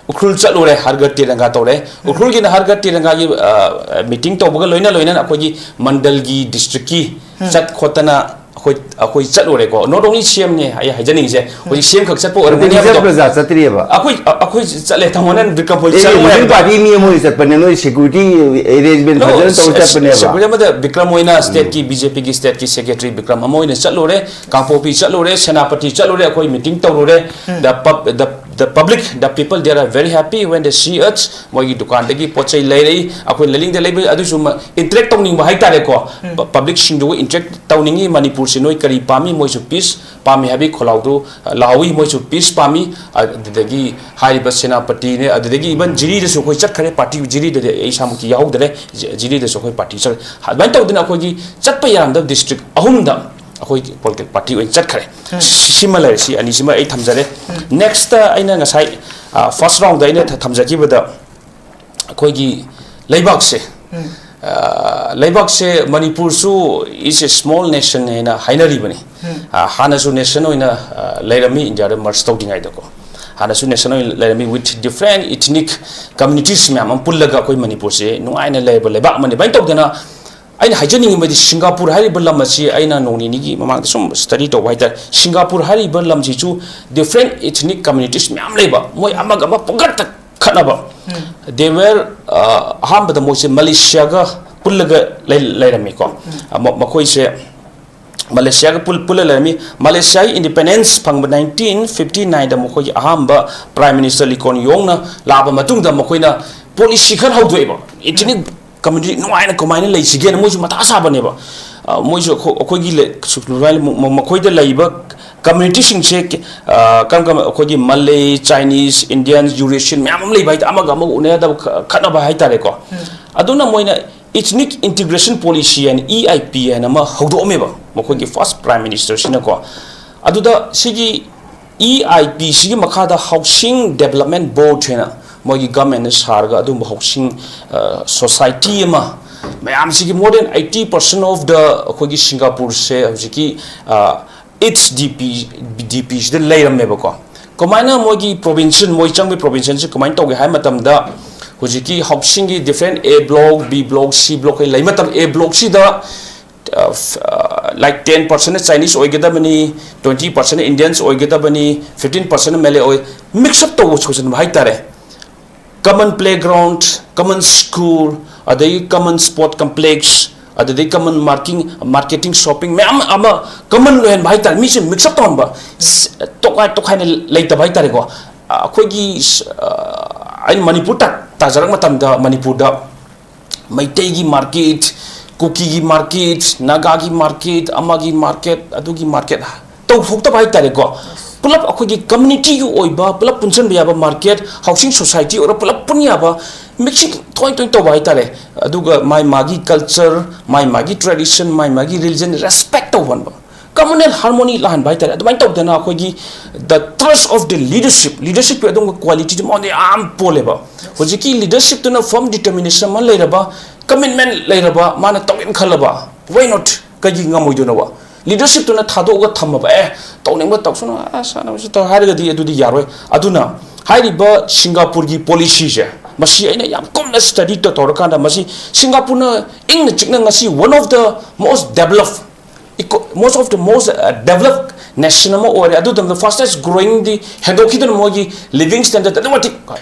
Ukhrul ꯆꯠꯂꯨꯔꯦ, ꯍꯔ ꯘꯔ ꯇꯤꯔꯪꯒꯥ ꯇꯧꯔꯦ꯫ ꯎꯝ꯫ ꯎꯈ꯭ꯔꯨꯜꯒꯤꯅ ꯍꯔ ꯘꯔ ꯇꯤꯔꯪꯒꯥꯒꯤ, ꯑ, meeting ꯇꯧꯕꯒ ꯂꯣꯏꯅ ꯂꯣꯏꯅꯅ ꯑꯩꯈꯣꯏꯒꯤ ꯃꯟꯗꯜꯒꯤ, district-ꯀꯤ ꯎꯝ꯫ ꯆꯠ ꯈꯣꯠꯇꯅ ꯑꯩꯈꯣꯏ, ꯑꯩꯈꯣꯏ ꯆꯠꯂꯨꯔꯦꯀꯣ꯫ Not only ꯁꯤ ꯑꯦꯝꯅꯦ ꯑꯩ ꯍꯥꯏꯖꯅꯤꯡꯉꯤꯁꯦ, ꯍꯧꯖꯤꯛ ꯁꯤ ꯑꯦꯝ ꯈꯛ ꯆꯠꯄ ꯑꯣꯏꯔꯝꯒꯅꯤ ꯅꯠꯇꯦ, ꯍꯥꯏꯕꯗꯣ꯫ ꯄ꯭ꯔꯖꯥ ꯆꯠꯇ꯭ꯔꯤꯑꯕ꯫ ꯑꯩꯈꯣꯏ, ꯑ-, ꯑꯩꯈꯣꯏ ꯆꯠꯂꯦ, ꯇꯥꯃꯣꯅ ꯕꯤꯀ꯭ꯔꯝ ꯍꯣꯏ ꯑꯦ, ꯆꯠꯂꯨ ruling ꯍꯥꯏꯕꯗꯣ꯫ Party ꯃꯤ ꯑꯃ ꯑꯣꯏꯅ ꯆꯠꯄꯅꯦ, ꯅꯣꯏ security arrangement No, ꯐꯖꯅ ꯇꯧꯔ ꯆꯠꯄꯅꯦꯕ꯫ Security ꯑꯃꯗ ꯕꯤꯀ꯭ꯔꯝ ꯍꯣꯏꯅ state-ꯀꯤ, ꯎꯝ꯫ BJP-ꯒꯤ state-ꯀꯤ secretary ꯕꯤꯀ꯭ꯔꯝ ꯑꯃ ꯑꯣꯏꯅ ꯆꯠꯂꯨꯔꯦ, ꯀꯥꯡꯄꯣꯛꯄꯤ ꯆꯠꯂꯨꯔꯦ, ꯁꯦꯅꯥꯄꯇꯤ ꯆꯠꯂꯨꯔꯦ, ꯑꯩꯈꯣꯏ meeting ꯇꯧꯔꯨꯔꯦ꯫ Um. The pub-, the the public, the people, they are very happy when they see us. ꯃꯣꯏꯒꯤ ꯗꯨꯀꯥꯟꯗꯒꯤ ꯄꯣꯠ ꯆꯩ ꯂꯩꯔꯛꯏ, ꯑꯩꯈꯣꯏ ꯂꯩꯅꯤꯡꯗ ꯂꯩꯕ, ꯑꯗꯨꯁꯨ ꯏꯟꯇꯔꯦꯛ ꯇꯧꯅꯤꯡꯕ ꯍꯥꯏꯇꯥꯔꯦꯀꯣ꯫ ꯄꯕ꯭ꯂꯤꯛꯁꯤꯡꯗꯨꯒ ꯏꯟꯇꯔꯦꯛ ꯇꯧꯅꯤꯡꯉꯤ꯫ ꯃꯅꯤꯄꯨꯔꯁꯤ ꯅꯣꯏ ꯀꯔꯤ ꯄꯥꯝꯃꯤ? ꯃꯣꯏꯁꯨ ꯄꯤꯁ ꯄꯥꯝꯃꯤ ꯍꯥꯏꯕꯒꯤ ꯈꯣꯜꯂꯥꯎꯗꯨ, ꯑ, ꯂꯥꯎꯏ꯫ ꯃꯣꯏꯁꯨ ꯄꯤꯁ ꯄꯥꯝꯃꯤ꯫ ꯑꯗꯨꯗꯒꯤ ꯍꯥꯏꯔꯤꯕ ꯁꯦꯅꯥꯄꯇꯤꯅꯦ, ꯑꯗꯨꯗꯒꯤ ꯏꯚꯟ ꯖꯤꯔꯤꯗꯁꯨ ꯑꯩꯈꯣꯏ ꯆꯠꯈ꯭ꯔꯦ꯫ ꯄꯥꯔꯇꯤ ꯖꯤꯔꯤꯗꯗꯤ ꯑꯩ ꯏꯁꯥꯃꯛꯇꯤ ꯌꯥꯎꯍꯧꯗ꯭ꯔꯦ꯫ ꯖꯤ-, ꯖꯤꯔꯤꯗꯁꯨ ꯑꯩꯈꯣꯏ ꯄꯥꯔꯇꯤ ꯆꯠꯈ꯭ꯔꯦ꯫ ꯑꯗꯨꯃꯥꯏꯅ ꯇꯧꯗꯅ ꯑꯩꯈꯣꯏꯒꯤ ꯆꯠꯄ ꯌꯥꯔꯝꯗꯕ ꯗꯤꯁꯇ꯭ꯔꯤꯛ ꯑꯍꯨꯝꯗ ꯑꯩꯈꯣꯏ ꯄꯣꯂꯤꯇꯤꯀꯦꯜ ꯄꯥꯔꯇꯤ ꯑꯣꯏꯅ ꯆꯠꯈ꯭ꯔꯦ꯫ ꯁꯤ-, ꯁꯤꯃ ꯂꯩꯔꯦ, ꯁꯤ ꯑꯅꯤꯁꯤꯃ ꯑꯩ ꯊꯝꯖꯔꯦ꯫ ꯅꯦꯛꯁꯇ ꯑꯩꯅ ꯉꯁꯥꯏ, ꯑ, ꯐꯥꯔꯁ ꯔꯥꯎꯟꯗ ꯑꯩꯅ ꯊ-, ꯊꯝꯖꯈꯤꯕꯗ ꯑꯩꯈꯣꯏꯒꯤ ꯂꯩꯕꯥꯛꯁꯦ, ꯑ, ꯂꯩꯕꯥꯛꯁꯦ ꯃꯅꯤꯄꯨꯔꯁꯨ is a small nation ꯍꯥꯏꯅ ꯍꯥꯏꯅꯔꯤꯕꯅꯤ꯫ ꯑ, ꯍꯥꯟꯅꯁꯨ ꯅꯦꯁꯟ ꯑꯣꯏꯅ, ꯑ, ꯂꯩꯔꯝꯃꯤ ꯏꯟꯗꯤꯌꯥꯗ ꯃꯔꯖ ꯇꯧꯗ꯭ꯔꯤꯉꯩꯗꯀꯣ꯫ ꯍꯥꯟꯅꯁꯨ ꯅꯦꯁꯟ ꯑꯣꯏꯅ ꯂꯩꯔꯝꯃꯤ with different ethnic communities ꯃꯌꯥꯝ ꯑꯃ ꯄꯨꯜꯂꯒ ꯑꯩꯈꯣꯏ ꯃꯅꯤꯄꯨꯔꯁꯦ ꯅꯨꯡꯉꯥꯏꯅ ꯂꯩꯔꯕ ꯂꯩꯕꯥꯛ ꯑꯃꯅꯤ꯫ ꯑꯗꯨꯃꯥꯏꯅ ꯇꯧꯗꯅ ꯑꯩꯅ ꯍꯥꯏꯖꯅꯤꯡꯉꯤꯕꯗꯤ ꯁꯤꯡꯒꯥꯄꯨꯔ ꯍꯥꯏꯔꯤꯕ ꯂꯝ ꯑꯁꯤ ꯑꯩꯅ ꯅꯣꯡ ꯅꯤꯅꯤꯒꯤ ꯃꯃꯥꯡꯗ ꯁꯨꯝ ꯁ꯭ꯇꯗꯤ ꯇꯧꯕ ꯍꯥꯏꯇꯥꯔꯦ꯫ ꯁꯤꯡꯒꯥꯄꯨꯔ ꯍꯥꯏꯔꯤꯕ ꯂꯝꯁꯤꯁꯨ different ethnic communities ꯃꯌꯥꯝ ꯂꯩꯕ, ꯃꯣꯏ ꯑꯃꯒ ꯑꯃ ꯄꯪꯈꯠꯇ ꯈꯠꯅꯕ꯫ They were, ꯑ, ꯑꯍꯥꯟꯕꯗ ꯃꯣꯏꯁꯦ ꯃꯂꯦꯁꯤꯌꯥꯒ ꯄꯨꯜꯂꯒ ꯂꯩ-, ꯂꯩꯔꯝꯃꯤꯀꯣ꯫ ꯑ, ꯃ-, ꯃꯈꯣꯏꯁꯦ ꯃꯂꯦꯁꯤꯌꯥꯒ ꯄꯨꯜ-, ꯄꯨꯜꯂ ꯂꯩꯔꯝꯃꯤ꯫ ꯃꯂꯦꯁꯤꯌꯥꯒꯤ ꯏꯟꯗꯤꯄꯦꯟꯗꯦꯟꯁ ꯐꯪꯕ ꯅꯥꯏꯟꯇꯤꯟ ꯐꯤꯐꯇꯤ ꯅꯥꯏꯟꯗ ꯃꯈꯣꯏꯒꯤ ꯑꯍꯥꯟꯕ ꯄ꯭ꯔꯥꯏꯝ ꯃꯤꯅꯤꯁꯇꯔ ꯂꯤ ꯀꯣꯟ ꯌꯣꯡꯅ ꯂꯥꯛꯑꯕ ꯃꯇꯨꯡꯗ ꯃꯈꯣꯏꯅ ꯄꯣꯂꯤꯁꯤ ꯈꯔ ꯍꯧꯗꯣꯛꯑꯦꯕ꯫ ꯏꯊꯅꯤꯛ ꯀꯝꯃ꯭ꯌꯨꯅꯤꯇꯤ ꯅꯨꯡꯉꯥꯏꯅ ꯀꯃꯥꯏꯅ ꯂꯩꯁꯤꯒꯦꯅ ꯃꯣꯏꯁꯨ ꯃꯊꯥ ꯁꯥꯕꯅꯦꯕ꯫ ꯑ, ꯃꯣꯏꯁꯨ ꯑꯩꯈꯣꯏ-, ꯑꯩꯈꯣꯏꯒꯤ ꯂꯩ-, ꯁꯨ-, ꯃ-, ꯃꯈꯣꯏꯗ ꯂꯩꯔꯤꯕ ꯀꯝꯃ꯭ꯌꯨꯅꯤꯇꯤꯁꯤꯡꯁꯦ, ꯑ, ꯀꯔꯝ ꯀꯔꯝꯕ, ꯑꯩꯈꯣꯏꯒꯤ ꯃꯂꯩ, ꯆꯥꯏꯅꯤꯁ, ꯏꯟꯗꯤꯌꯟ, ꯌꯨꯔꯦꯁꯤꯌꯟ ꯃꯌꯥꯝ ꯑꯃ ꯂꯩꯕ ꯍꯥꯏꯇꯥꯔꯦ, ꯑꯃꯒ ꯑꯃꯒ ꯎꯅꯗꯕ ꯈ-, ꯈꯠꯅꯕ ꯍꯥꯏꯇꯥꯔꯦꯀꯣ꯫ ꯑꯗꯨꯅ ꯃꯣꯏꯅ ꯏꯊꯅꯤꯛ ꯏꯟꯇꯤꯒ꯭ꯔꯦꯁꯟ ꯄꯣꯂꯤꯁꯤ ꯍꯥꯏꯅ, ꯏ ꯑꯥꯏ ꯄꯤ ꯍꯥꯏꯅ ꯑꯃ ꯍꯧꯗꯣꯛꯑꯝꯃꯦꯕ, ꯃꯈꯣꯏꯒꯤ ꯐꯥꯔꯁ ꯄ꯭ꯔꯥꯏꯝ ꯃꯤꯅꯤꯁꯇꯔꯁꯤꯅꯀꯣ꯫ ꯑꯗꯨꯗ ꯁꯤꯒꯤ ꯏ ꯑꯥꯏ ꯄꯤ ꯁꯤꯒꯤ ꯃꯈꯥꯗ ꯍꯥꯎꯁꯤꯡ ꯗꯦꯕꯂꯞꯃꯦꯟ ꯕꯣꯔꯗ ꯍꯥꯏꯅ ꯃꯣꯏꯒꯤ ꯒꯃꯦꯟꯅ ꯁꯥꯔꯒ ꯑꯗꯨꯒꯨꯝꯕ ꯍꯥꯎꯁꯤꯡ, ꯑ, ꯁꯣꯁꯥꯏꯇꯤ ꯑꯃ, ꯃꯌꯥꯝꯁꯤꯒꯤ more than eighty percent of the ꯑꯩꯈꯣꯏꯒꯤ ꯁꯤꯡꯒꯥꯄꯨꯔꯁꯦ ꯍꯧꯖꯤꯛꯀꯤ, ꯑ, ꯏꯠꯁ ꯗꯤ ꯄꯤ, ꯗꯤ ꯄꯤꯁꯤꯗ ꯂꯩꯔꯝꯃꯦꯕꯀꯣ꯫ ꯀꯃꯥꯏꯅ ꯃꯣꯏꯒꯤ ꯄ꯭ꯔꯣꯚꯤꯟꯁꯟ, ꯃꯣꯏ ꯆꯪꯕꯒꯤ ꯄ꯭ꯔꯣꯚꯤꯟꯁꯟꯁꯤ ꯀꯃꯥꯏꯅ ꯇꯧꯒꯦ ꯍꯥꯏꯕ ꯃꯇꯝꯗ, ꯍꯧꯖꯤꯛꯀꯤ ꯍꯥꯎꯁꯤꯡꯒꯤ ꯗꯤꯐ꯭ꯔꯦꯟ ꯑꯦ ꯕ꯭ꯂꯣꯛ, ꯕꯤ ꯕ꯭ꯂꯣꯛ, ꯁꯤ ꯕ꯭ꯂꯣꯛ ꯀꯩ ꯂꯩ ꯃꯇꯝ, ꯑꯦ ꯕ꯭ꯂꯣꯛꯁꯤꯗ, ꯑ, ꯐ-, ꯑ, like ten percent ꯆꯥꯏꯅꯤꯁ ꯑꯣꯏꯒꯗꯕꯅꯤ, twenty percent ꯏꯟꯗꯤꯌꯟꯁ ꯑꯣꯏꯒꯗꯕꯅꯤ, fifteen percent ꯃꯦꯂꯦ ꯑꯣꯏ, ꯃꯤꯛꯁ ꯑꯞ ꯇꯧꯕ ꯁꯣꯏꯁꯟꯕ ꯍꯥꯏꯇꯥꯔꯦ꯫ ꯀꯃꯟ ꯄ꯭ꯂꯦꯒ꯭ꯔꯥꯎꯟ, ꯀꯃꯟ ꯁ꯭ꯀꯨꯜ, ꯑꯗꯒꯤ ꯀꯃꯟ ꯁ꯭ꯄꯣꯔꯠ ꯀꯝꯄ꯭ꯂꯦꯛꯁ, ꯑꯗꯨꯗꯒꯤ ꯀꯃꯟ ꯃꯥꯔꯀꯤꯡ, ꯃꯥꯔꯀꯦꯇꯤꯡ, ꯁꯣꯞꯄꯤꯡ ꯃꯌꯥꯝ ꯑꯃ ꯀꯃꯟ ꯑꯣꯏꯍꯟꯕ ꯍꯥꯏꯇꯥꯔꯦ꯫ ꯃꯤꯁꯦ ꯃꯤꯛꯁ ꯑꯞ ꯇꯧꯍꯟꯕ, ꯁ-, ꯇꯣꯈꯥꯏ ꯇꯣꯈꯥꯏꯅ ꯂꯩꯇꯕ ꯍꯥꯏꯇꯥꯔꯦꯀꯣ꯫ ꯑꯩꯈꯣꯏꯒꯤ ꯑꯩꯅ ꯃꯅꯤꯄꯨꯔ ꯇꯥꯖꯔꯛꯄ ꯃꯇꯝꯗ ꯃꯅꯤꯄꯨꯔꯗ ꯃꯩꯇꯩꯒꯤ ꯃꯥꯔꯀꯦꯠ, ꯀꯨꯀꯤꯒꯤ ꯃꯥꯔꯀꯦꯠ, ꯅꯥꯒꯥꯒꯤ ꯃꯥꯔꯀꯦꯠ, ꯑꯃꯒꯤ ꯃꯥꯔꯀꯦꯠ, ꯑꯗꯨꯒꯤ ꯃꯥꯔꯀꯦꯠ ꯇꯧꯊꯣꯛꯇꯕ ꯍꯥꯏꯇꯥꯔꯦꯀꯣ꯫ ꯄꯨꯂꯞ ꯑꯩꯈꯣꯏꯒꯤ ꯀꯝꯃ꯭ꯌꯨꯅꯤꯇꯤꯒꯤ ꯑꯣꯏꯕ ꯄꯨꯂꯞ ꯄꯨꯟꯁꯤꯟꯕ ꯌꯥꯕ ꯃꯥꯔꯀꯦꯠ, ꯍꯥꯎꯁꯤꯡ ꯁꯣꯁꯥꯏꯇꯤ ꯑꯣꯏꯔꯣ, ꯄꯨꯂꯞ ꯄꯨꯟ ꯌꯥꯕ, ꯃꯤꯛꯁꯤꯡ ꯇꯣꯏ ꯇꯣꯏ ꯇꯧꯕ ꯍꯥꯏꯇꯥꯔꯦ꯫ ꯑꯗꯨꯒ ꯃꯥꯏ ꯃꯥꯒꯤ ꯀꯜꯆꯔ, ꯃꯥꯏ ꯃꯥꯒꯤ ꯇ꯭ꯔꯦꯗꯤꯁꯟ, ꯃꯥꯏ ꯃꯥꯒꯤ ꯔꯤꯂꯤꯖꯟ ꯔꯦꯁꯄꯦꯛ ꯇꯧꯍꯟꯕ, ꯀꯃꯟꯅꯦꯜ ꯍꯥꯔꯃꯣꯅꯤ ꯂꯥꯛꯍꯟꯕ ꯍꯥꯏꯇꯥꯔꯦ꯫ ꯑꯗꯨꯃꯥꯏꯅ ꯇꯧꯗꯅ ꯑꯩꯈꯣꯏꯒꯤ the trust of the leadership, ꯂꯤꯗꯔꯁꯤꯞꯀꯤ ꯑꯗꯨꯒꯨꯝꯕ ꯀ꯭ꯋꯥꯂꯤꯇꯤꯗꯨ ꯃꯉꯣꯟꯗ ꯌꯥꯝ ꯄꯣꯜꯂꯦꯕ꯫ ꯍꯧꯖꯤꯛꯀꯤ ꯂꯤꯗꯔꯁꯤꯞꯇꯨꯅ ꯐꯔꯝ ꯗꯤꯇꯔꯃꯤꯅꯦꯁꯟ ꯑꯃ ꯂꯩꯔꯕ, ꯀꯃꯤꯠꯃꯦꯟ ꯂꯩꯔꯕ, ꯃꯥꯅ ꯇꯧꯒꯦꯅ ꯈꯜꯂꯕ, why not? ꯀꯩꯒꯤ ꯉꯝꯃꯣꯏꯗꯣꯏꯅꯣꯕ? ꯂꯤꯗꯔꯁꯤꯞꯇꯨꯅ ꯊꯥꯗꯣꯛꯑꯒ ꯊꯝꯃꯕ, ꯑꯦ, ꯇꯧꯅꯤꯡꯕ ꯇꯧꯁꯅꯨ, ꯑ, ꯁꯥꯟꯅꯕꯁꯤ ꯇꯧ ꯍꯥꯏꯔꯒꯗꯤ ꯑꯗꯨꯗꯤ ꯌꯥꯔꯣꯏ꯫ ꯑꯗꯨꯅ ꯍꯥꯏꯔꯤꯕ ꯁꯤꯡꯒꯥꯄꯨꯔꯒꯤ ꯄꯣꯂꯤꯁꯤꯁꯦ, ꯃꯁꯤ ꯑꯩꯅ ꯌꯥꯝ ꯀꯨꯞꯅ ꯁ꯭ꯇꯗꯤ ꯇꯧꯔꯀꯥꯟꯗ, ꯃꯁꯤ ꯁꯤꯡꯒꯥꯄꯨꯔꯅ ꯏꯪꯅ ꯆꯤꯛꯅ ꯉꯁꯤ one of the most developed, most of the most developed nation ꯑꯃ ꯑꯣꯏꯔꯦ꯫ ꯑꯗꯨ ꯃꯇꯝꯗ fastest growingꯗꯤ ꯍꯦꯟꯗꯣꯛꯈꯤꯗꯅ ꯃꯣꯏꯒꯤ ꯂꯤꯕꯤꯡ ꯁ꯭ꯇꯦꯟꯗꯔꯗ ꯑꯗꯨꯛꯀꯤ ꯃꯇꯤꯛ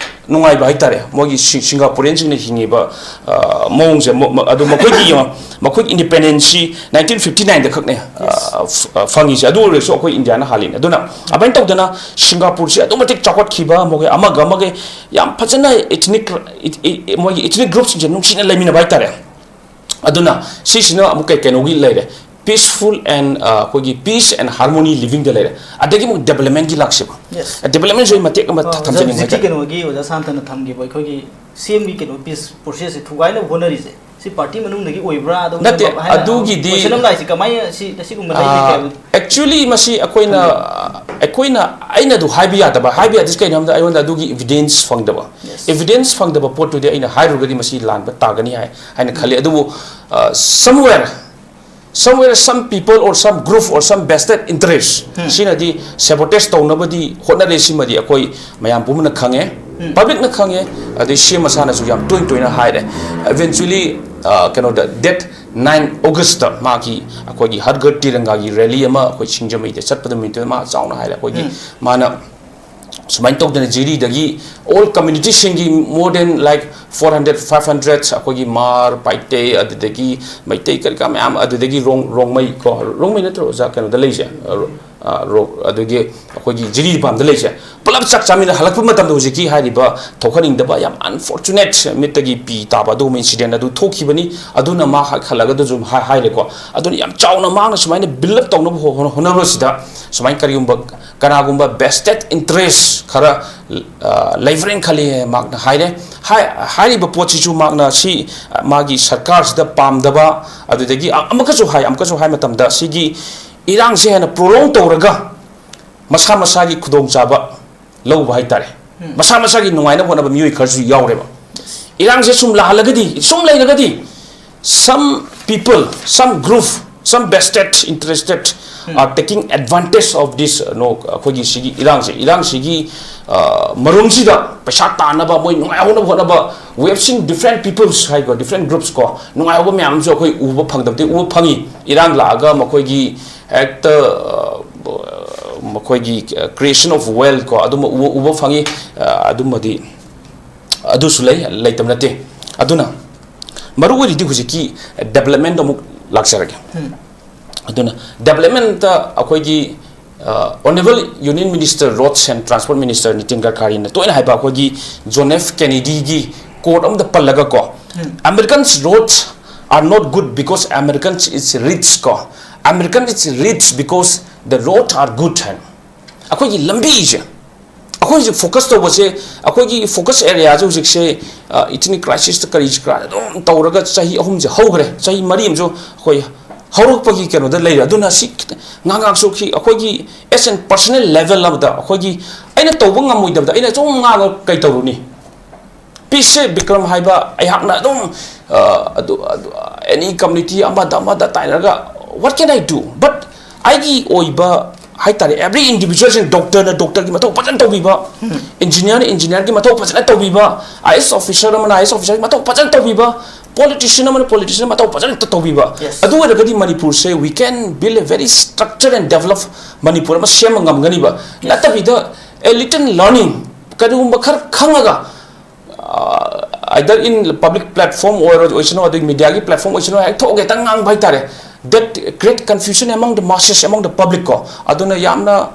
ꯅꯨꯡꯉꯥꯏꯕ ꯍꯥꯏꯇꯥꯔꯦ꯫ ꯃꯣꯏꯒꯤ ꯁꯤ-, ꯁꯤꯡꯒꯥꯄꯨꯔꯤꯌꯟꯁꯤꯡꯅ ꯍꯤꯡꯉꯤꯕ, ꯑ, ꯃꯑꯣꯡꯁꯦ, ꯃ-, ꯃ-, ꯑꯗꯨ ꯃꯈꯣꯏꯒꯤ, ꯌꯦꯡꯉꯣ, ꯃꯈꯣꯏꯒꯤ ꯏꯟꯗꯤꯄꯦꯟꯗꯦꯟꯁꯁꯤ nineteen fifty nineꯗ ꯈꯛꯅꯦ, ꯑ, ꯐ-, ꯑ, ꯐꯪꯉꯤꯁꯦ꯫ ꯑꯗꯨ ꯑꯣꯏꯔꯁꯨ ꯑꯩꯈꯣꯏ ꯏꯟꯗꯤꯌꯥꯅ ꯍꯥꯜꯂꯤꯅꯦ꯫ ꯑꯗꯨꯅ ꯑꯗꯨꯃꯥꯏꯅ ꯇꯧꯗꯅ ꯁꯤꯡꯒꯥꯄꯨꯔꯁꯤ ꯑꯗꯨꯛꯀꯤ ꯃꯇꯤꯛ ꯆꯥꯎꯈꯠꯈꯤꯕ, ꯃꯈꯣꯏ ꯑꯃꯒ ꯑꯃꯒ ꯌꯥꯝ ꯐꯖꯅ ethnic, ꯏꯠ-, ꯏ-, ꯃꯣꯏꯒꯤ ethnic groupꯁꯤꯡꯁꯦ ꯅꯨꯡꯁꯤꯅ ꯂꯩꯃꯤꯟꯅꯕ ꯍꯥꯏꯇꯥꯔꯦ꯫ ꯑꯗꯨꯅ ꯁꯤꯁꯤꯅ ꯑꯃꯨꯛ ꯀꯩ, ꯀꯩꯅꯣꯒꯤ ꯂꯩꯔꯦ, peaceful and, ꯑ, ꯑꯩꯈꯣꯏꯒꯤ peace and harmony livingꯗ ꯂꯩꯔꯦ꯫ ꯑꯗꯒꯤ ꯑꯃꯨꯛ developmentꯀꯤ ꯂꯥꯛꯁꯦꯕ꯫ Yes. Developmentꯁꯨ ꯑꯩ ꯃꯇꯦꯛ ꯑꯃ ꯑ, ꯊꯝꯖꯅꯤꯡꯕ ꯍꯧꯖꯤꯛꯀꯤ ꯍꯥꯏꯇꯥꯔꯦ꯫ ꯀꯩꯅꯣꯒꯤ ꯑꯣꯖꯥ ꯁꯥꯟꯇꯅ ꯊꯝꯈꯤꯕ ꯑꯩꯈꯣꯏꯒꯤ CMꯒꯤ ꯀꯩꯅꯣ peace processꯁꯦ ꯊꯨꯒꯥꯏꯅꯕ ꯍꯣꯠꯅꯔꯤꯁꯦ, ꯁꯤ party ꯃꯅꯨꯡꯗꯒꯤ ꯑꯣꯏꯕ꯭ꯔꯥ? ꯑꯗꯨꯝ ꯅꯠꯇꯦ, ꯍꯥꯏꯅ ꯑꯗꯨꯒꯤꯗꯤ, question ꯑꯃ ꯂꯥꯛꯏꯁꯦ ꯀꯃꯥꯏꯅ ꯁꯤ, ꯑꯁꯤꯒꯨꯝꯕ ꯑꯥ, ꯂꯩꯔꯤꯁꯦ ꯀꯌꯥ actually ꯃꯁꯤ ꯑꯩꯈꯣꯏꯅ, ꯈꯪꯗꯦ꯫ ꯑꯩꯈꯣꯏꯅ, ꯑꯩꯅ ꯑꯗꯨ ꯍꯥꯏꯕ ꯌꯥꯗꯕ, ꯍꯥꯏꯕ ꯌꯥꯗ꯭ꯔꯤꯁꯦ ꯀꯩꯅꯣ ꯍꯥꯏꯕꯗ ꯑꯩꯉꯣꯟꯗ ꯑꯗꯨꯒꯤ evidence ꯐꯪꯗꯕ꯫ Yes. Evidence ꯐꯪꯗꯕ ꯄꯣꯠꯇꯨꯗꯤ ꯑꯩꯅ ꯍꯥꯏꯔꯨꯔꯒꯗꯤ ꯃꯁꯤ ꯂꯥꯟꯕ ꯇꯥꯒꯅꯤ ꯍꯥꯏ, ꯍꯥꯏꯅ ꯈꯜꯂꯤ꯫ ꯑꯗꯨꯕꯨ, ꯑ, somewhere, somewhere some people or some group or some vested interest ꯁꯤꯅꯗꯤ sabotage ꯇꯧꯅꯕꯗꯤ ꯍꯣꯠꯅꯔꯦ꯫ ꯁꯤꯃꯗꯤ ꯑꯩꯈꯣꯏ ꯃꯌꯥꯝ ꯄꯨꯝꯕꯅ ꯈꯪꯉꯦ, publicꯅ ꯈꯪꯉꯦ, ꯑꯗꯩ ꯁꯤ ꯑꯦꯝ ꯃꯁꯥꯅꯁꯨ ꯌꯥꯝ ꯇꯣꯏ ꯇꯣꯏꯅ ꯍꯥꯏꯔꯦ꯫ Eventually, ꯑ, ꯀꯩꯅꯣꯗ, date nine Augustꯇ ꯃꯥꯒꯤ ꯑꯩꯈꯣꯏꯒꯤ ꯍꯔ ꯘꯔ ꯇꯤꯔꯪꯒꯥꯒꯤ rally ꯑꯃ ꯑꯩꯈꯣꯏ ꯁꯤꯡꯖꯃꯩꯗ ꯆꯠꯄꯗ ꯅꯨꯃꯤꯠꯇꯨꯗ ꯃꯥ ꯆꯥꯎꯅ ꯍꯥꯏꯔꯦ꯫ ꯑꯩꯈꯣꯏꯒꯤ ꯃꯥꯅ ꯁꯨꯃꯥꯏꯅ ꯇꯧꯗꯅ ꯖꯤꯔꯤꯗꯒꯤ all communityꯁꯤꯡꯒꯤ more than, like, four hundred, five hundred, ꯑꯩꯈꯣꯏꯒꯤ ꯃꯥꯔ, ꯄꯥꯏꯇꯩ, ꯑꯗꯨꯗꯒꯤ ꯃꯩꯇꯩ ꯀꯔꯤ ꯀꯔꯥ ꯃꯌꯥꯝ, ꯑꯗꯨꯗꯒꯤ ꯔꯣꯡ-, ꯔꯣꯡꯃꯩ ꯀꯣ, ꯔꯣꯡꯃꯩ ꯅꯠꯇ꯭ꯔꯣ ꯑꯣꯖꯥ ꯀꯩꯅꯣꯗ ꯂꯩꯁꯦ? ꯑ, ꯔꯣ-, ꯑ, ꯔꯣ-, ꯑꯗꯨꯒꯤ ꯑꯩꯈꯣꯏꯒꯤ ꯖꯤꯔꯤ ꯄꯥꯝꯗ ꯂꯩꯁꯦ ꯄꯨꯂꯞ ꯆꯥꯛ ꯆꯥꯃꯤꯟꯅ ꯍꯜꯂꯛꯄ ꯃꯇꯝꯗ ꯍꯧꯖꯤꯛꯀꯤ ꯍꯥꯏꯔꯤꯕ ꯊꯣꯛꯍꯟꯅꯤꯡꯗꯕ ꯌꯥꯝ unfortunate ꯃꯤꯠꯇꯒꯤ ꯄꯤ ꯇꯥꯕ ꯑꯗꯨꯒꯨꯝꯕ incident ꯑꯗꯨ ꯊꯣꯛꯈꯤꯕꯅꯤ꯫ ꯑꯗꯨꯅ ꯃꯥ ꯍꯜꯂꯛꯑꯒ ꯑꯗꯨꯁꯨ ꯍꯥꯏ-, ꯍꯥꯏꯔꯦꯀꯣ꯫ ꯑꯗꯨꯅ ꯌꯥꯝ ꯆꯥꯎꯅ ꯃꯍꯥꯛꯅ ꯁꯨꯃꯥꯏꯅ build up ꯇꯧꯅꯕ ꯍꯣ-, ꯍꯣꯠꯅꯕꯁꯤꯗ ꯁꯨꯃꯥꯏꯅ ꯀꯔꯤꯒꯨꯝꯕ ꯀꯅꯥꯒꯨꯝꯕ vested interest ꯈꯔ, ꯑ, ꯂꯩꯕ꯭ꯔꯦꯅ ꯈꯜꯂꯤ ꯃꯍꯥꯛꯅ ꯍꯥꯏꯔꯦ꯫ ꯍꯥꯏ-, ꯍꯥꯏꯔꯤꯕ ꯄꯣꯠꯁꯤꯁꯨ ꯃꯍꯥꯛꯅ ꯁꯤ, ꯑ, ꯃꯥꯒꯤ ꯁꯔꯀꯥꯔꯁꯤꯗ ꯄꯥꯝꯗꯕ, ꯑꯗꯨꯗꯒꯤ ꯑ-, ꯑꯃꯨꯛꯀꯁꯨ ꯍꯥꯏ, ꯑꯃꯨꯛꯀꯁꯨ ꯍꯥꯏ ꯃꯇꯝꯗ ꯁꯤꯒꯤ ꯏꯔꯥꯡꯁꯦ ꯍꯦꯟꯅ prolong ꯇꯧꯔꯒ ꯃꯁꯥ ꯃꯁꯥꯒꯤ ꯈꯨꯗꯣꯡꯆꯥꯕ ꯂꯧꯕ ꯍꯥꯏꯇꯥꯔꯦ꯫ ꯃꯁꯥ ꯃꯁꯥꯒꯤ ꯅꯨꯡꯉꯥꯏꯅꯕ ꯍꯣꯠꯅꯕ ꯃꯤꯑꯣꯏ ꯈꯔꯁꯨ ꯌꯥꯎꯔꯦꯕ꯫ ꯏꯔꯥꯡꯁꯦ ꯁꯨꯝ ꯂꯥꯍꯜꯂꯒꯗꯤ, ꯁꯨꯝ ꯂꯩꯔꯒꯗꯤ, some people, some group, some vested interested are taking advantage of this, uh, no, ꯑꯩꯈꯣꯏꯒꯤ ꯁꯤꯒꯤ ꯏꯔꯥꯡꯁꯦ, ꯏꯔꯥꯡꯁꯤꯒꯤ, ꯑ, ꯃꯔꯨꯝꯁꯤꯗ ꯄꯩꯁꯥ ꯇꯥꯟꯅꯕ, ꯃꯣꯏ ꯅꯨꯡꯉꯥꯏꯍꯧꯅꯕ ꯍꯣꯠꯅꯕ, we have seen different peoples ꯍꯥꯏꯀꯣ, different groups ꯀꯣ, ꯅꯨꯡꯉꯥꯏꯍꯧꯕ ꯃꯌꯥꯝ ꯑꯃꯁꯨ ꯑꯩꯈꯣꯏ ꯎꯕ ꯐꯪꯗꯕꯗꯤ ꯎꯕ ꯐꯪꯉꯤ꯫ ꯏꯔꯥꯡ ꯂꯥꯛꯑꯒ ꯃꯈꯣꯏꯒꯤ ꯍꯦꯛꯇ, ꯑ, ꯃꯈꯣꯏꯒꯤ creation of wealth ꯀꯣ, ꯑꯗꯨꯝꯕ ꯎꯕ, ꯎꯕ ꯐꯪꯉꯤ꯫ ꯑ, ꯑꯗꯨꯝꯕꯗꯤ ꯑꯗꯨꯁꯨ ꯂꯩ, ꯂꯩꯇꯕ ꯅꯠꯇꯦ꯫ ꯑꯗꯨꯅ ꯃꯔꯨ ꯑꯣꯏꯔꯤꯗꯤ ꯍꯧꯖꯤꯛꯀꯤ development ꯑꯃꯨꯛ ꯂꯥꯛꯆꯔꯒꯦ꯫ ꯑꯗꯨꯅ development ꯑꯩꯈꯣꯏꯒꯤ, ꯑ, Honourable Union Minister Roads and Transport Minister Nitin ꯒꯗꯀꯥꯔꯤꯅ ꯇꯣꯏꯅ ꯍꯥꯏꯕ ꯑꯩꯈꯣꯏꯒꯤ John F Kennedyꯒꯤ quote ꯑꯃꯗ ꯄꯜꯂꯒ ꯀꯣ, "Americans roads are not good because Americans is rich" ꯀꯣ, "Americans is rich because the road are good" ꯍꯥꯏꯅ꯫ ꯑꯩꯈꯣꯏꯒꯤ ꯂꯝꯕꯤꯁꯦ, ꯑꯩꯈꯣꯏ ꯍꯧꯖꯤꯛ focus ꯇꯧꯕꯁꯦ, ꯑꯩꯈꯣꯏꯒꯤ focus areaꯁꯦ ꯍꯧꯖꯤꯛꯁꯦ, ꯑ, ethnic crisisꯇ ꯀꯔꯤ ꯀꯔꯥ ꯑꯗꯨꯝ ꯇꯧꯔꯒ ꯆꯍꯤ ꯑꯍꯨꯝꯁꯦ ꯍꯧꯈ꯭ꯔꯦ, ꯆꯍꯤ ꯃꯔꯤ ꯑꯃꯁꯨ ꯑꯩꯈꯣꯏ ꯍꯧꯔꯛꯄꯒꯤ ꯀꯩꯅꯣꯗ ꯂꯩꯔꯦ꯫ ꯑꯗꯨꯅ ꯁꯤ ꯈꯤꯇꯪ ꯉꯥꯏꯍꯥꯛ ꯉꯥꯏꯍꯥꯛꯁꯨ ꯁꯤ ꯑꯩꯈꯣꯏꯒꯤ as an personal level ꯑꯃꯗ ꯑꯩꯈꯣꯏꯒꯤ ꯑꯩꯅ ꯇꯧꯕ ꯉꯝꯃꯣꯏꯗꯕꯗ ꯑꯩꯅ ꯁꯨꯝ ꯉꯥꯡꯉ ꯀꯩ ꯇꯧꯔꯨꯅꯤ? ꯄꯤꯁꯦ ꯕꯤꯀ꯭ꯔꯝ ꯍꯥꯏꯕ ꯑꯩꯍꯥꯛꯅ ꯑꯗꯨꯝ, ꯑ, ꯑꯗꯨ, ꯑꯗꯨ, any community ꯑꯃꯗ, ꯑꯃꯗ ꯇꯥꯏꯅꯔꯒ, what can I do? But ꯑꯩꯒꯤ ꯑꯣꯏꯕ ꯍꯥꯏꯇꯥꯔꯦ, every individualꯁꯤꯡ, doctorꯅ doctorꯒꯤ ꯃꯊꯧ ꯐꯖꯅ ꯇꯧꯕꯤꯕ, engineerꯅ engineerꯒꯤ ꯃꯊꯧ ꯐꯖꯅ ꯇꯧꯕꯤꯕ, IAS officer ꯑꯃꯅ IAS officerꯒꯤ ꯃꯊꯧ ꯐꯖꯅ ꯇꯧꯕꯤꯕ, politician ꯑꯃꯅ politicianꯒꯤ ꯃꯊꯧ ꯐꯖꯅ ꯇꯧꯕꯤꯕ꯫ Yes. ꯑꯗꯨ ꯑꯣꯏꯔꯒꯗꯤ ꯃꯅꯤꯄꯨꯔꯁꯦ, we can build a very structured and developed Manipur ꯑꯃ ꯁꯦꯝꯕ ꯉꯝꯒꯅꯤꯕ꯫ Yes. ꯅꯠꯇꯕꯤꯗ, a little learning, ꯀꯔꯤꯒꯨꯝꯕ ꯈꯔ ꯈꯪꯉꯒ, ꯑ, either in public platform ꯑꯣꯏꯔꯣ, ꯑꯣꯏꯁꯅꯨ, ꯑꯗꯩ mediaꯒꯤ platform ꯑꯣꯏꯁꯅꯨ, ꯍꯦꯛ ꯊꯣꯛꯑꯒ ꯍꯦꯛꯇ ꯉꯥꯡꯕ ꯍꯥꯏꯇꯥꯔꯦ꯫ That create confusion among the masses, among the public ꯀꯣ꯫ ꯑꯗꯨꯅ ꯌꯥꯝꯅ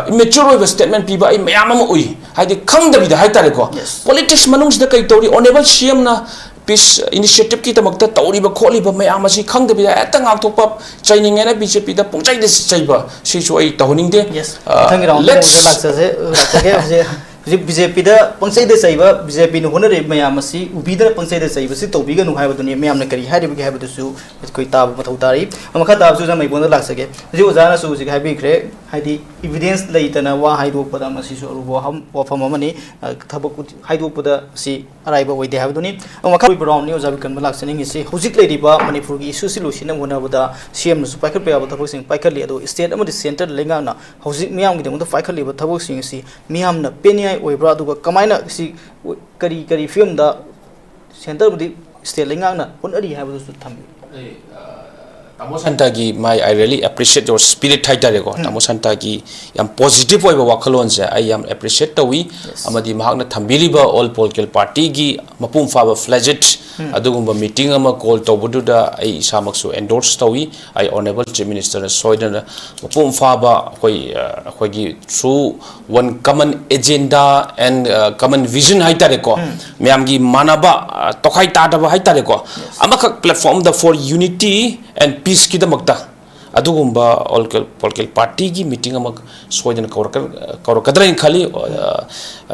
ꯏꯃꯦꯆ꯭ꯌꯣꯔ ꯑꯣꯏꯕ ꯁ꯭ꯇꯦꯠꯃꯦꯟ ꯄꯤꯕ ꯑꯩ ꯃꯌꯥꯝ ꯑꯃ ꯎꯏ꯫ ꯍꯥꯏꯗꯤ ꯈꯪꯗꯕꯤꯗ ꯍꯥꯏꯇꯥꯔꯦꯀꯣ꯫ Yes. ꯄꯣꯂꯤꯇꯤꯛꯁ ꯃꯅꯨꯡꯁꯤꯗ ꯀꯩ ꯇꯧꯔꯤ, ꯑꯣꯅꯦꯕꯜ ꯁꯤ ꯑꯦꯝꯅ ꯄꯤꯁ ꯏꯅꯤꯁꯤꯌꯦꯇꯤꯞꯀꯤꯗꯃꯛꯇ ꯇꯧꯔꯤꯕ ꯈꯣꯠꯂꯤꯕ ꯃꯌꯥꯝ ꯑꯁꯤ ꯈꯪꯗꯕꯤꯗ ꯍꯦꯛꯇ ꯉꯥꯡꯊꯣꯛꯄ, ꯆꯩꯅꯤꯡꯉꯦꯅ ꯕꯤ ꯖꯦ ꯄꯤꯗ ꯄꯨꯡꯆꯩꯗ ꯆꯩꯕ ꯁꯤꯁꯨ ꯑꯩ ꯇꯧꯍꯟꯅꯤꯡꯗꯦ꯫ Yes. ꯑ, ꯃꯊꯪꯒꯤ ꯔꯥꯎꯟꯗ let's ꯑꯃꯨꯛ ꯂꯥꯛꯆꯁꯦ꯫ ꯂꯥꯛꯆꯒꯦ꯫ ꯍꯧꯖꯤꯛ ꯍꯧꯖꯤꯛ ꯕꯤ ꯖꯦ ꯄꯤꯗ ꯄꯪꯆꯩꯗ ꯆꯩꯕ, ꯕꯤ ꯖꯦ ꯄꯤꯅ ꯍꯣꯠꯅꯔꯤꯕ ꯃꯌꯥꯝ ꯑꯁꯤ ꯎꯕꯤꯗꯅ ꯄꯪꯆꯩꯗ ꯆꯩꯕꯁꯤ ꯇꯧꯕꯤꯒꯅꯨ ꯍꯥꯏꯕꯗꯨꯅꯤ꯫ ꯃꯌꯥꯝꯅ ꯀꯔꯤ ꯍꯥꯏꯔꯤꯕꯒꯦ ꯍꯥꯏꯕꯗꯨꯁꯨ ꯑꯩꯈꯣꯏ ꯇꯥꯕ ꯃꯊꯧ ꯇꯥꯔꯤ꯫ ꯃꯈꯥ ꯇꯥꯕꯁꯨ ꯑꯣꯖꯥ ꯃꯩꯕꯣꯟꯗ ꯂꯥꯛꯆꯒꯦ꯫ ꯍꯧꯖꯤꯛ ꯑꯣꯖꯥꯅꯁꯨ ꯍꯧꯖꯤꯛ ꯍꯥꯏꯕꯤꯈ꯭ꯔꯦ, ꯍꯥꯏꯗꯤ ꯏꯕꯤꯗꯦꯟꯁ ꯂꯩꯇꯅ ꯋꯥ ꯍꯥꯏꯗꯣꯛꯄꯗ ꯃꯁꯤꯁꯨ ꯑꯔꯨꯕ ꯋꯥꯐꯝ, ꯋꯥꯐꯝ ꯑꯃꯅꯤ꯫ ꯑ, ꯊꯕꯛ ꯍꯥꯏꯗꯣꯛꯄꯗ ꯁꯤ ꯑꯔꯥꯏꯕ ꯑꯣꯏꯗꯦ ꯍꯥꯏꯕꯗꯨꯅꯤ꯫ ꯑꯗꯨ ꯃꯈꯥ ꯑꯔꯣꯏꯕ ꯔꯥꯎꯟꯅꯤ ꯑꯣꯖꯥ ꯕꯤꯀ꯭ꯔꯝꯗ ꯂꯥꯛꯆꯅꯤꯡꯉꯤꯁꯤ꯫ ꯍꯧꯖꯤꯛ ꯂꯩꯔꯤꯕ ꯃꯅꯤꯄꯨꯔꯒꯤ ꯏꯁꯨꯁꯤ ꯂꯣꯏꯁꯤꯟꯅꯕ ꯍꯣꯠꯅꯕꯗ ꯁꯤ ꯑꯦꯝꯅꯁꯨ ꯄꯥꯏꯈꯠꯄ ꯌꯥꯕ ꯊꯕꯛꯁꯤꯡ ꯄꯥꯏꯈꯠꯂꯤ, ꯑꯗꯣ ꯁ꯭ꯇꯦꯠ ꯑꯃꯗꯤ ꯁꯦꯟꯇꯔ ꯂꯩꯉꯥꯛꯅ ꯍꯧꯖꯤꯛ ꯃꯤꯌꯥꯝꯒꯤꯗꯃꯛꯇ ꯄꯥꯏꯈꯠꯂꯤꯕ ꯊꯕꯛꯁꯤꯡ ꯑꯁꯤ ꯃꯤꯌꯥꯝꯅ ꯄꯦꯟꯅꯤꯡꯉꯥꯏ ꯑꯣꯏꯕ꯭ꯔꯥ, ꯑꯗꯨꯒ ꯀꯃꯥꯏꯅ ꯁꯤ ꯀꯔꯤ ꯀꯔꯤ ꯐꯤꯕꯝꯗ ꯁꯦꯟꯇꯔ ꯑꯃꯗꯤ ꯁ꯭ꯇꯦꯠ ꯂꯩꯉꯥꯛꯅ ꯍꯣꯠꯅꯔꯤ ꯍꯥꯏꯕꯗꯨꯁꯨ ꯊꯝꯕꯤꯌꯨ꯫ ꯑꯩ, ꯑ, ꯇꯥꯃꯣ ꯁꯥꯟꯇꯒꯤ my, I really appreciate your spirit ꯍꯥꯏꯇꯥꯔꯦꯀꯣ꯫ ꯇꯥꯃꯣ ꯁꯥꯟꯇꯒꯤ ꯌꯥꯝ ꯄꯣꯖꯤꯇꯤꯚ ꯑꯣꯏꯕ ꯋꯥꯈꯜꯂꯣꯟꯁꯦ ꯑꯩ ꯌꯥꯝ ꯑꯦꯄ꯭ꯔꯤꯁꯤꯌꯦꯠ ꯇꯧꯏ꯫ ꯑꯃꯗꯤ ꯃꯍꯥꯛꯅ ꯊꯝꯕꯤꯔꯤꯕ ꯑꯣꯜ ꯄꯣꯂꯤꯇꯤꯀꯦꯜ ꯄꯥꯔꯇꯤꯒꯤ ꯃꯄꯨꯡ ꯐꯥꯕ ꯐ꯭ꯂꯦꯖꯦꯠ ꯑꯗꯨꯒꯨꯝꯕ ꯃꯤꯇꯤꯡ ꯑꯃ ꯀꯣꯜ ꯇꯧꯕꯗꯨꯗ ꯑꯩ ꯏꯁꯥꯃꯛꯁꯨ ꯑꯦꯟꯗꯣꯔꯁ ꯇꯧꯏ꯫ ꯑꯩ ꯑꯣꯅꯦꯕꯜ ꯆꯤꯐ ꯃꯤꯅꯤꯁꯇꯔꯅ ꯁꯣꯏꯗꯅ ꯃꯄꯨꯡ ꯐꯥꯕ ꯑꯩꯈꯣꯏ, ꯑ, ꯑꯩꯈꯣꯏꯒꯤ through one common agenda and, uh, common vision ꯍꯥꯏꯇꯥꯔꯦꯀꯣ꯫ ꯃꯌꯥꯝꯒꯤ ꯃꯥꯟꯅꯕ, ꯑ, ꯇꯣꯈꯥꯏ ꯇꯥꯗꯕ ꯍꯥꯏꯇꯥꯔꯦꯀꯣ꯫ ꯑꯃꯈꯛ platform, the for unity and peaceꯀꯤꯗꯃꯛꯇ ꯑꯗꯨꯒꯨꯝꯕ ꯑꯣꯜ ꯄꯣꯂꯤꯇꯤꯀꯦꯜ ꯄꯥꯔꯇꯤꯒꯤ ꯃꯤꯇꯤꯡ ꯑꯃ ꯁꯣꯏꯗꯅ ꯀꯧꯔꯛꯀ-, ꯀꯧꯔꯛꯀꯗ꯭ꯔꯥ ꯍꯥꯏꯅ ꯈꯜꯂꯤ꯫ ꯑ,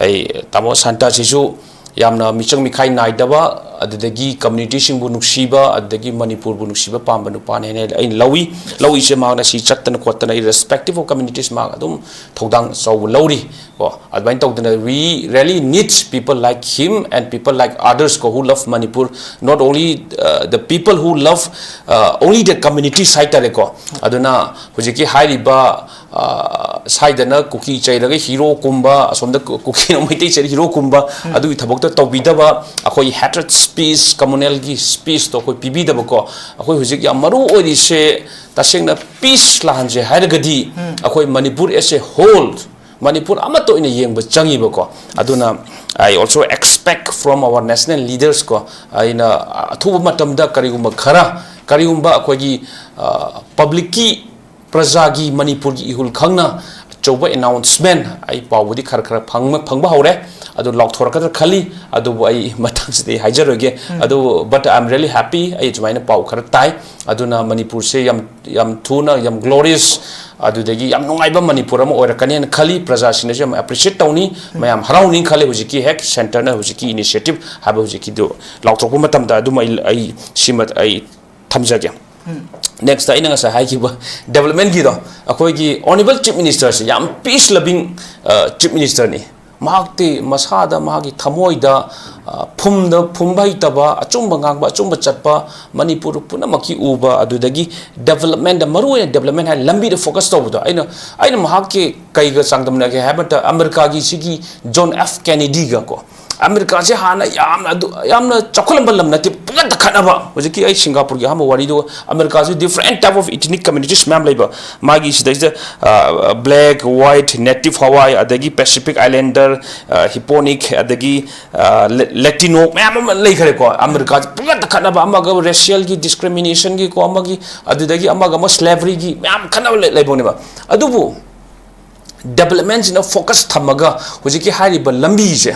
ꯑꯩ ꯇꯥꯃꯣ ꯁꯥꯟꯇꯥꯁꯤꯁꯨ ꯌꯥꯝꯅ ꯃꯤꯆꯪ ꯃꯤꯈꯥꯏ ꯅꯥꯏꯗꯕ, ꯑꯗꯨꯗꯒꯤ ꯀꯝꯃ꯭ꯌꯨꯅꯤꯇꯤꯁꯤꯡꯕꯨ ꯅꯨꯡꯁꯤꯕ, ꯑꯗꯨꯗꯒꯤ ꯃꯅꯤꯄꯨꯔꯕꯨ ꯅꯨꯡꯁꯤꯕ ꯄꯥꯝꯕ ꯅꯨꯄꯥꯅꯦꯅ ꯑꯩꯅ ꯂꯧꯏ꯫ ꯂꯧꯏꯁꯦ ꯃꯍꯥꯛꯅ ꯁꯤ ꯆꯠꯇꯅ ꯈꯣꯠꯇꯅ irrespective of communities ꯃꯍꯥꯛ ꯑꯗꯨꯝ ꯊꯧꯗꯥꯡ ꯑꯆꯧꯕ ꯂꯧꯔꯤ꯫ ꯀꯣ, ꯑꯗꯨꯃꯥꯏꯅ ꯇꯧꯗꯅ we really need people like him and people like others ꯀꯣ, who love Manipur, not only, uh, the people who love, uh, only the communities ꯍꯥꯏꯇꯥꯔꯦꯀꯣ꯫ ꯑꯗꯨꯅ ꯍꯧꯖꯤꯛꯀꯤ ꯍꯥꯏꯔꯤꯕ, ꯑ, ꯁ꯭ꯋꯥꯏꯗꯅ ꯀꯨꯀꯤ ꯆꯩꯔꯒ ꯍꯤꯔꯣ ꯀꯨꯝꯕ, ꯑꯁꯣꯝꯗ ꯀꯨ-, ꯀꯨꯀꯤꯅ ꯃꯩꯇꯩ ꯆꯩꯔꯒ ꯍꯤꯔꯣ ꯀꯨꯝꯕ, ꯑꯗꯨꯒꯤ ꯊꯕꯛꯇ ꯇꯧꯕꯤꯗꯕ, ꯑꯩꯈꯣꯏ hatred speech, communalꯒꯤ speechꯇꯣ ꯑꯩꯈꯣꯏ ꯄꯤꯕꯤꯗꯕꯀꯣ꯫ ꯑꯩꯈꯣꯏ ꯍꯧꯖꯤꯛ ꯌꯥꯝ ꯃꯔꯨ ꯑꯣꯏꯔꯤꯁꯦ ꯇꯁꯦꯡꯅ peace ꯂꯥꯟꯁꯦ ꯍꯥꯏꯔꯒꯗꯤ ꯑꯩꯈꯣꯏ Manipur as a whole, Manipur ꯑꯃꯠꯇ ꯑꯣꯏꯅ ꯌꯦꯡꯕ ꯆꯪꯉꯤꯕꯀꯣ꯫ ꯑꯗꯨꯅ I also expect from our national leaders ꯀꯣ, ꯑꯩꯅ ꯑꯊꯨꯕ ꯃꯇꯝꯗ ꯀꯔꯤꯒꯨꯝꯕ ꯈꯔ ꯀꯔꯤꯒꯨꯝꯕ ꯑꯩꯈꯣꯏꯒꯤ ꯄꯕ꯭ꯂꯤꯛꯀꯤ, ꯄ꯭ꯔꯖꯥꯒꯤ, ꯃꯅꯤꯄꯨꯔꯒꯤ ꯏꯍꯨꯜ ꯈꯪꯅ ꯑꯆꯧꯕ ꯑꯦꯅꯥꯎꯟꯁꯃꯦꯟ ꯑꯩ ꯄꯥꯎꯕꯨꯗꯤ ꯈꯔ ꯈꯔ ꯐꯪꯕ ꯐꯪꯕ ꯍꯧꯔꯦ꯫ ꯑꯗꯨ ꯂꯥꯎꯊꯣꯔꯛꯀꯗ꯭ꯔꯥ ꯈꯜꯂꯤ, ꯑꯗꯨꯕꯨ ꯑꯩ ꯃꯊꯪꯁꯤꯗ ꯑꯩ ꯍꯥꯏꯖꯔꯣꯏꯒꯦ꯫ ꯑꯗꯨ but I am really happy, ꯑꯩ ꯁꯨꯃꯥꯏꯅ ꯄꯥꯎ ꯈꯔ ꯇꯥꯏ꯫ ꯑꯗꯨꯅ ꯃꯅꯤꯄꯨꯔꯁꯦ ꯌꯥꯝ ꯌꯥꯝ ꯊꯨꯅ, ꯌꯥꯝ ꯒ꯭ꯂꯣꯔꯤꯌꯁ, ꯑꯗꯨꯗꯒꯤ ꯌꯥꯝ ꯅꯨꯡꯉꯥꯏꯕ ꯃꯅꯤꯄꯨꯔ ꯑꯃ ꯑꯣꯏꯔꯛꯀꯅꯦꯅ ꯈꯜꯂꯤ꯫ ꯄ꯭ꯔꯖꯥꯁꯤꯡꯅꯁꯨ ꯌꯥꯝ ꯑꯦꯄ꯭ꯔꯤꯁꯤꯌꯦꯠ ꯇꯧꯅꯤ, ꯃꯌꯥꯝ ꯍꯔꯥꯎꯅꯤ ꯈꯜꯂꯤ꯫ ꯍꯧꯖꯤꯛꯀꯤ ꯍꯦꯛ ꯁꯦꯟꯇꯔꯅ ꯍꯧꯖꯤꯛꯀꯤ ꯏꯅꯤꯁꯤꯌꯦꯇꯤꯚ ꯍꯥꯏꯕ ꯍꯧꯖꯤꯛꯀꯤꯗꯨ ꯂꯥꯎꯊꯣꯛꯄ ꯃꯇꯝꯗ ꯑꯗꯨꯃ ꯑꯩ ꯑꯩ ꯁꯤꯃ ꯑꯩ ꯊꯝꯖꯒꯦ꯫ ꯅꯦꯛꯁꯇ ꯑꯩꯅ ꯉꯁꯥꯏ ꯍꯥꯏꯈꯤꯕ ꯗꯦꯕꯂꯞꯃꯦꯟꯒꯤꯗꯣ, ꯑꯩꯈꯣꯏꯒꯤ ꯑꯣꯅꯔꯦꯕꯜ ꯆꯤꯐ ꯃꯤꯅꯤꯁꯇꯔꯁꯦ ꯌꯥꯝ ꯄꯤꯁ ꯂꯕꯤꯡ ꯆꯤꯐ ꯃꯤꯅꯤꯁꯇꯔꯅꯤ꯫ ꯃꯍꯥꯛꯇꯤ ꯃꯁꯥꯗ, ꯃꯥꯒꯤ ꯊꯃꯣꯏꯗ, ꯐꯨꯝꯗ ꯐꯨꯝꯕ ꯍꯩꯇꯕ, ꯑꯆꯨꯝꯕ ꯉꯥꯡꯕ, ꯑꯆꯨꯝꯕ ꯆꯠꯄ, ꯃꯅꯤꯄꯨꯔ ꯄꯨꯝꯅꯃꯛꯀꯤ ꯎꯕ, ꯑꯗꯨꯗꯒꯤ ꯗꯦꯕꯂꯞꯃꯦꯟꯗ, ꯃꯔꯨꯑꯣꯏꯅ ꯗꯦꯕꯂꯞꯃꯦꯟ ꯍꯥꯏ ꯂꯝꯕꯤꯗ ꯐꯣꯀꯁ ꯇꯧꯕꯗꯣ꯫ ꯑꯩꯅ ꯑꯩꯅ ꯃꯍꯥꯛꯀꯤ ꯀꯩꯒ ꯆꯥꯡꯗꯝꯅꯒꯦ ꯍꯥꯏꯕ ꯃꯇꯝꯗ, ꯑꯃꯦꯔꯤꯀꯥꯒꯤ ꯁꯤꯒꯤ ꯖꯣꯟ ꯑꯦꯐ ꯀꯦꯅꯦꯗꯤꯒ ꯀꯣ, ꯑꯃꯦꯔꯤꯀꯥꯁꯦ ꯍꯥꯟꯅ ꯌꯥꯝꯅ ꯑꯗꯨ ꯌꯥꯝꯅ ꯆꯥꯎꯈꯠꯂꯝꯕ ꯂꯝ ꯅꯠꯇꯦ, ꯄꯨꯡꯈꯠꯇ ꯈꯠꯅꯕ꯫ ꯍꯧꯖꯤꯛꯀꯤ ꯑꯩ ꯁꯤꯡꯒꯥꯄꯨꯔꯒꯤ ꯑꯍꯥꯟꯕ ꯋꯥꯔꯤꯗꯨ, ꯑꯃꯦꯔꯤꯀꯥꯁꯤ ꯗꯤꯐ꯭ꯔꯦꯟ ꯇꯥꯏꯞ ꯑꯣꯐ ꯏꯊꯅꯤꯛ ꯀꯝꯃ꯭ꯌꯨꯅꯤꯇꯤꯁ ꯃꯌꯥꯝ ꯂꯩꯕ, ꯃꯥꯒꯤ ꯁꯤꯗꯩꯁꯤꯗ ꯕ꯭ꯂꯦꯛ, ꯋꯥꯏꯠ, ꯅꯦꯇꯤꯚ ꯍꯋꯥꯏ, ꯑꯗꯒꯤ ꯄꯦꯁꯤꯐꯤꯛ ꯑꯥꯏꯂꯦꯟꯗꯔ, ꯍꯤꯄꯣꯅꯤꯛ, ꯑꯗꯒꯤ ꯂꯦꯇꯤꯅꯣ ꯃꯌꯥꯝ ꯑꯃ ꯂꯩꯈ꯭ꯔꯦꯀꯣ꯫ ꯑꯃꯦꯔꯤꯀꯥꯁꯤ ꯄꯨꯡꯈꯠꯇ ꯈꯠꯅꯕ, ꯑꯃꯒ ꯔꯦꯁꯤꯌꯦꯜꯒꯤ ꯗꯤꯁꯀ꯭ꯔꯤꯃꯤꯅꯦꯁꯟꯒꯤꯀꯣ, ꯑꯃꯒꯤ, ꯑꯗꯨꯗꯒꯤ ꯑꯃꯒ ꯑꯃ ꯁ꯭ꯂꯦꯕꯔꯤꯒꯤ ꯃꯌꯥꯝ ꯈꯠꯅꯕ ꯂꯩ- ꯂꯩꯕꯅꯦꯕ꯫ ꯑꯗꯨꯕꯨ ꯗꯦꯕꯂꯞꯃꯦꯟꯁꯤꯅ ꯐꯣꯀꯁ ꯊꯝꯃꯒ ꯍꯧꯖꯤꯛꯀꯤ ꯍꯥꯏꯔꯤꯕ ꯂꯝꯕꯤꯁꯦ,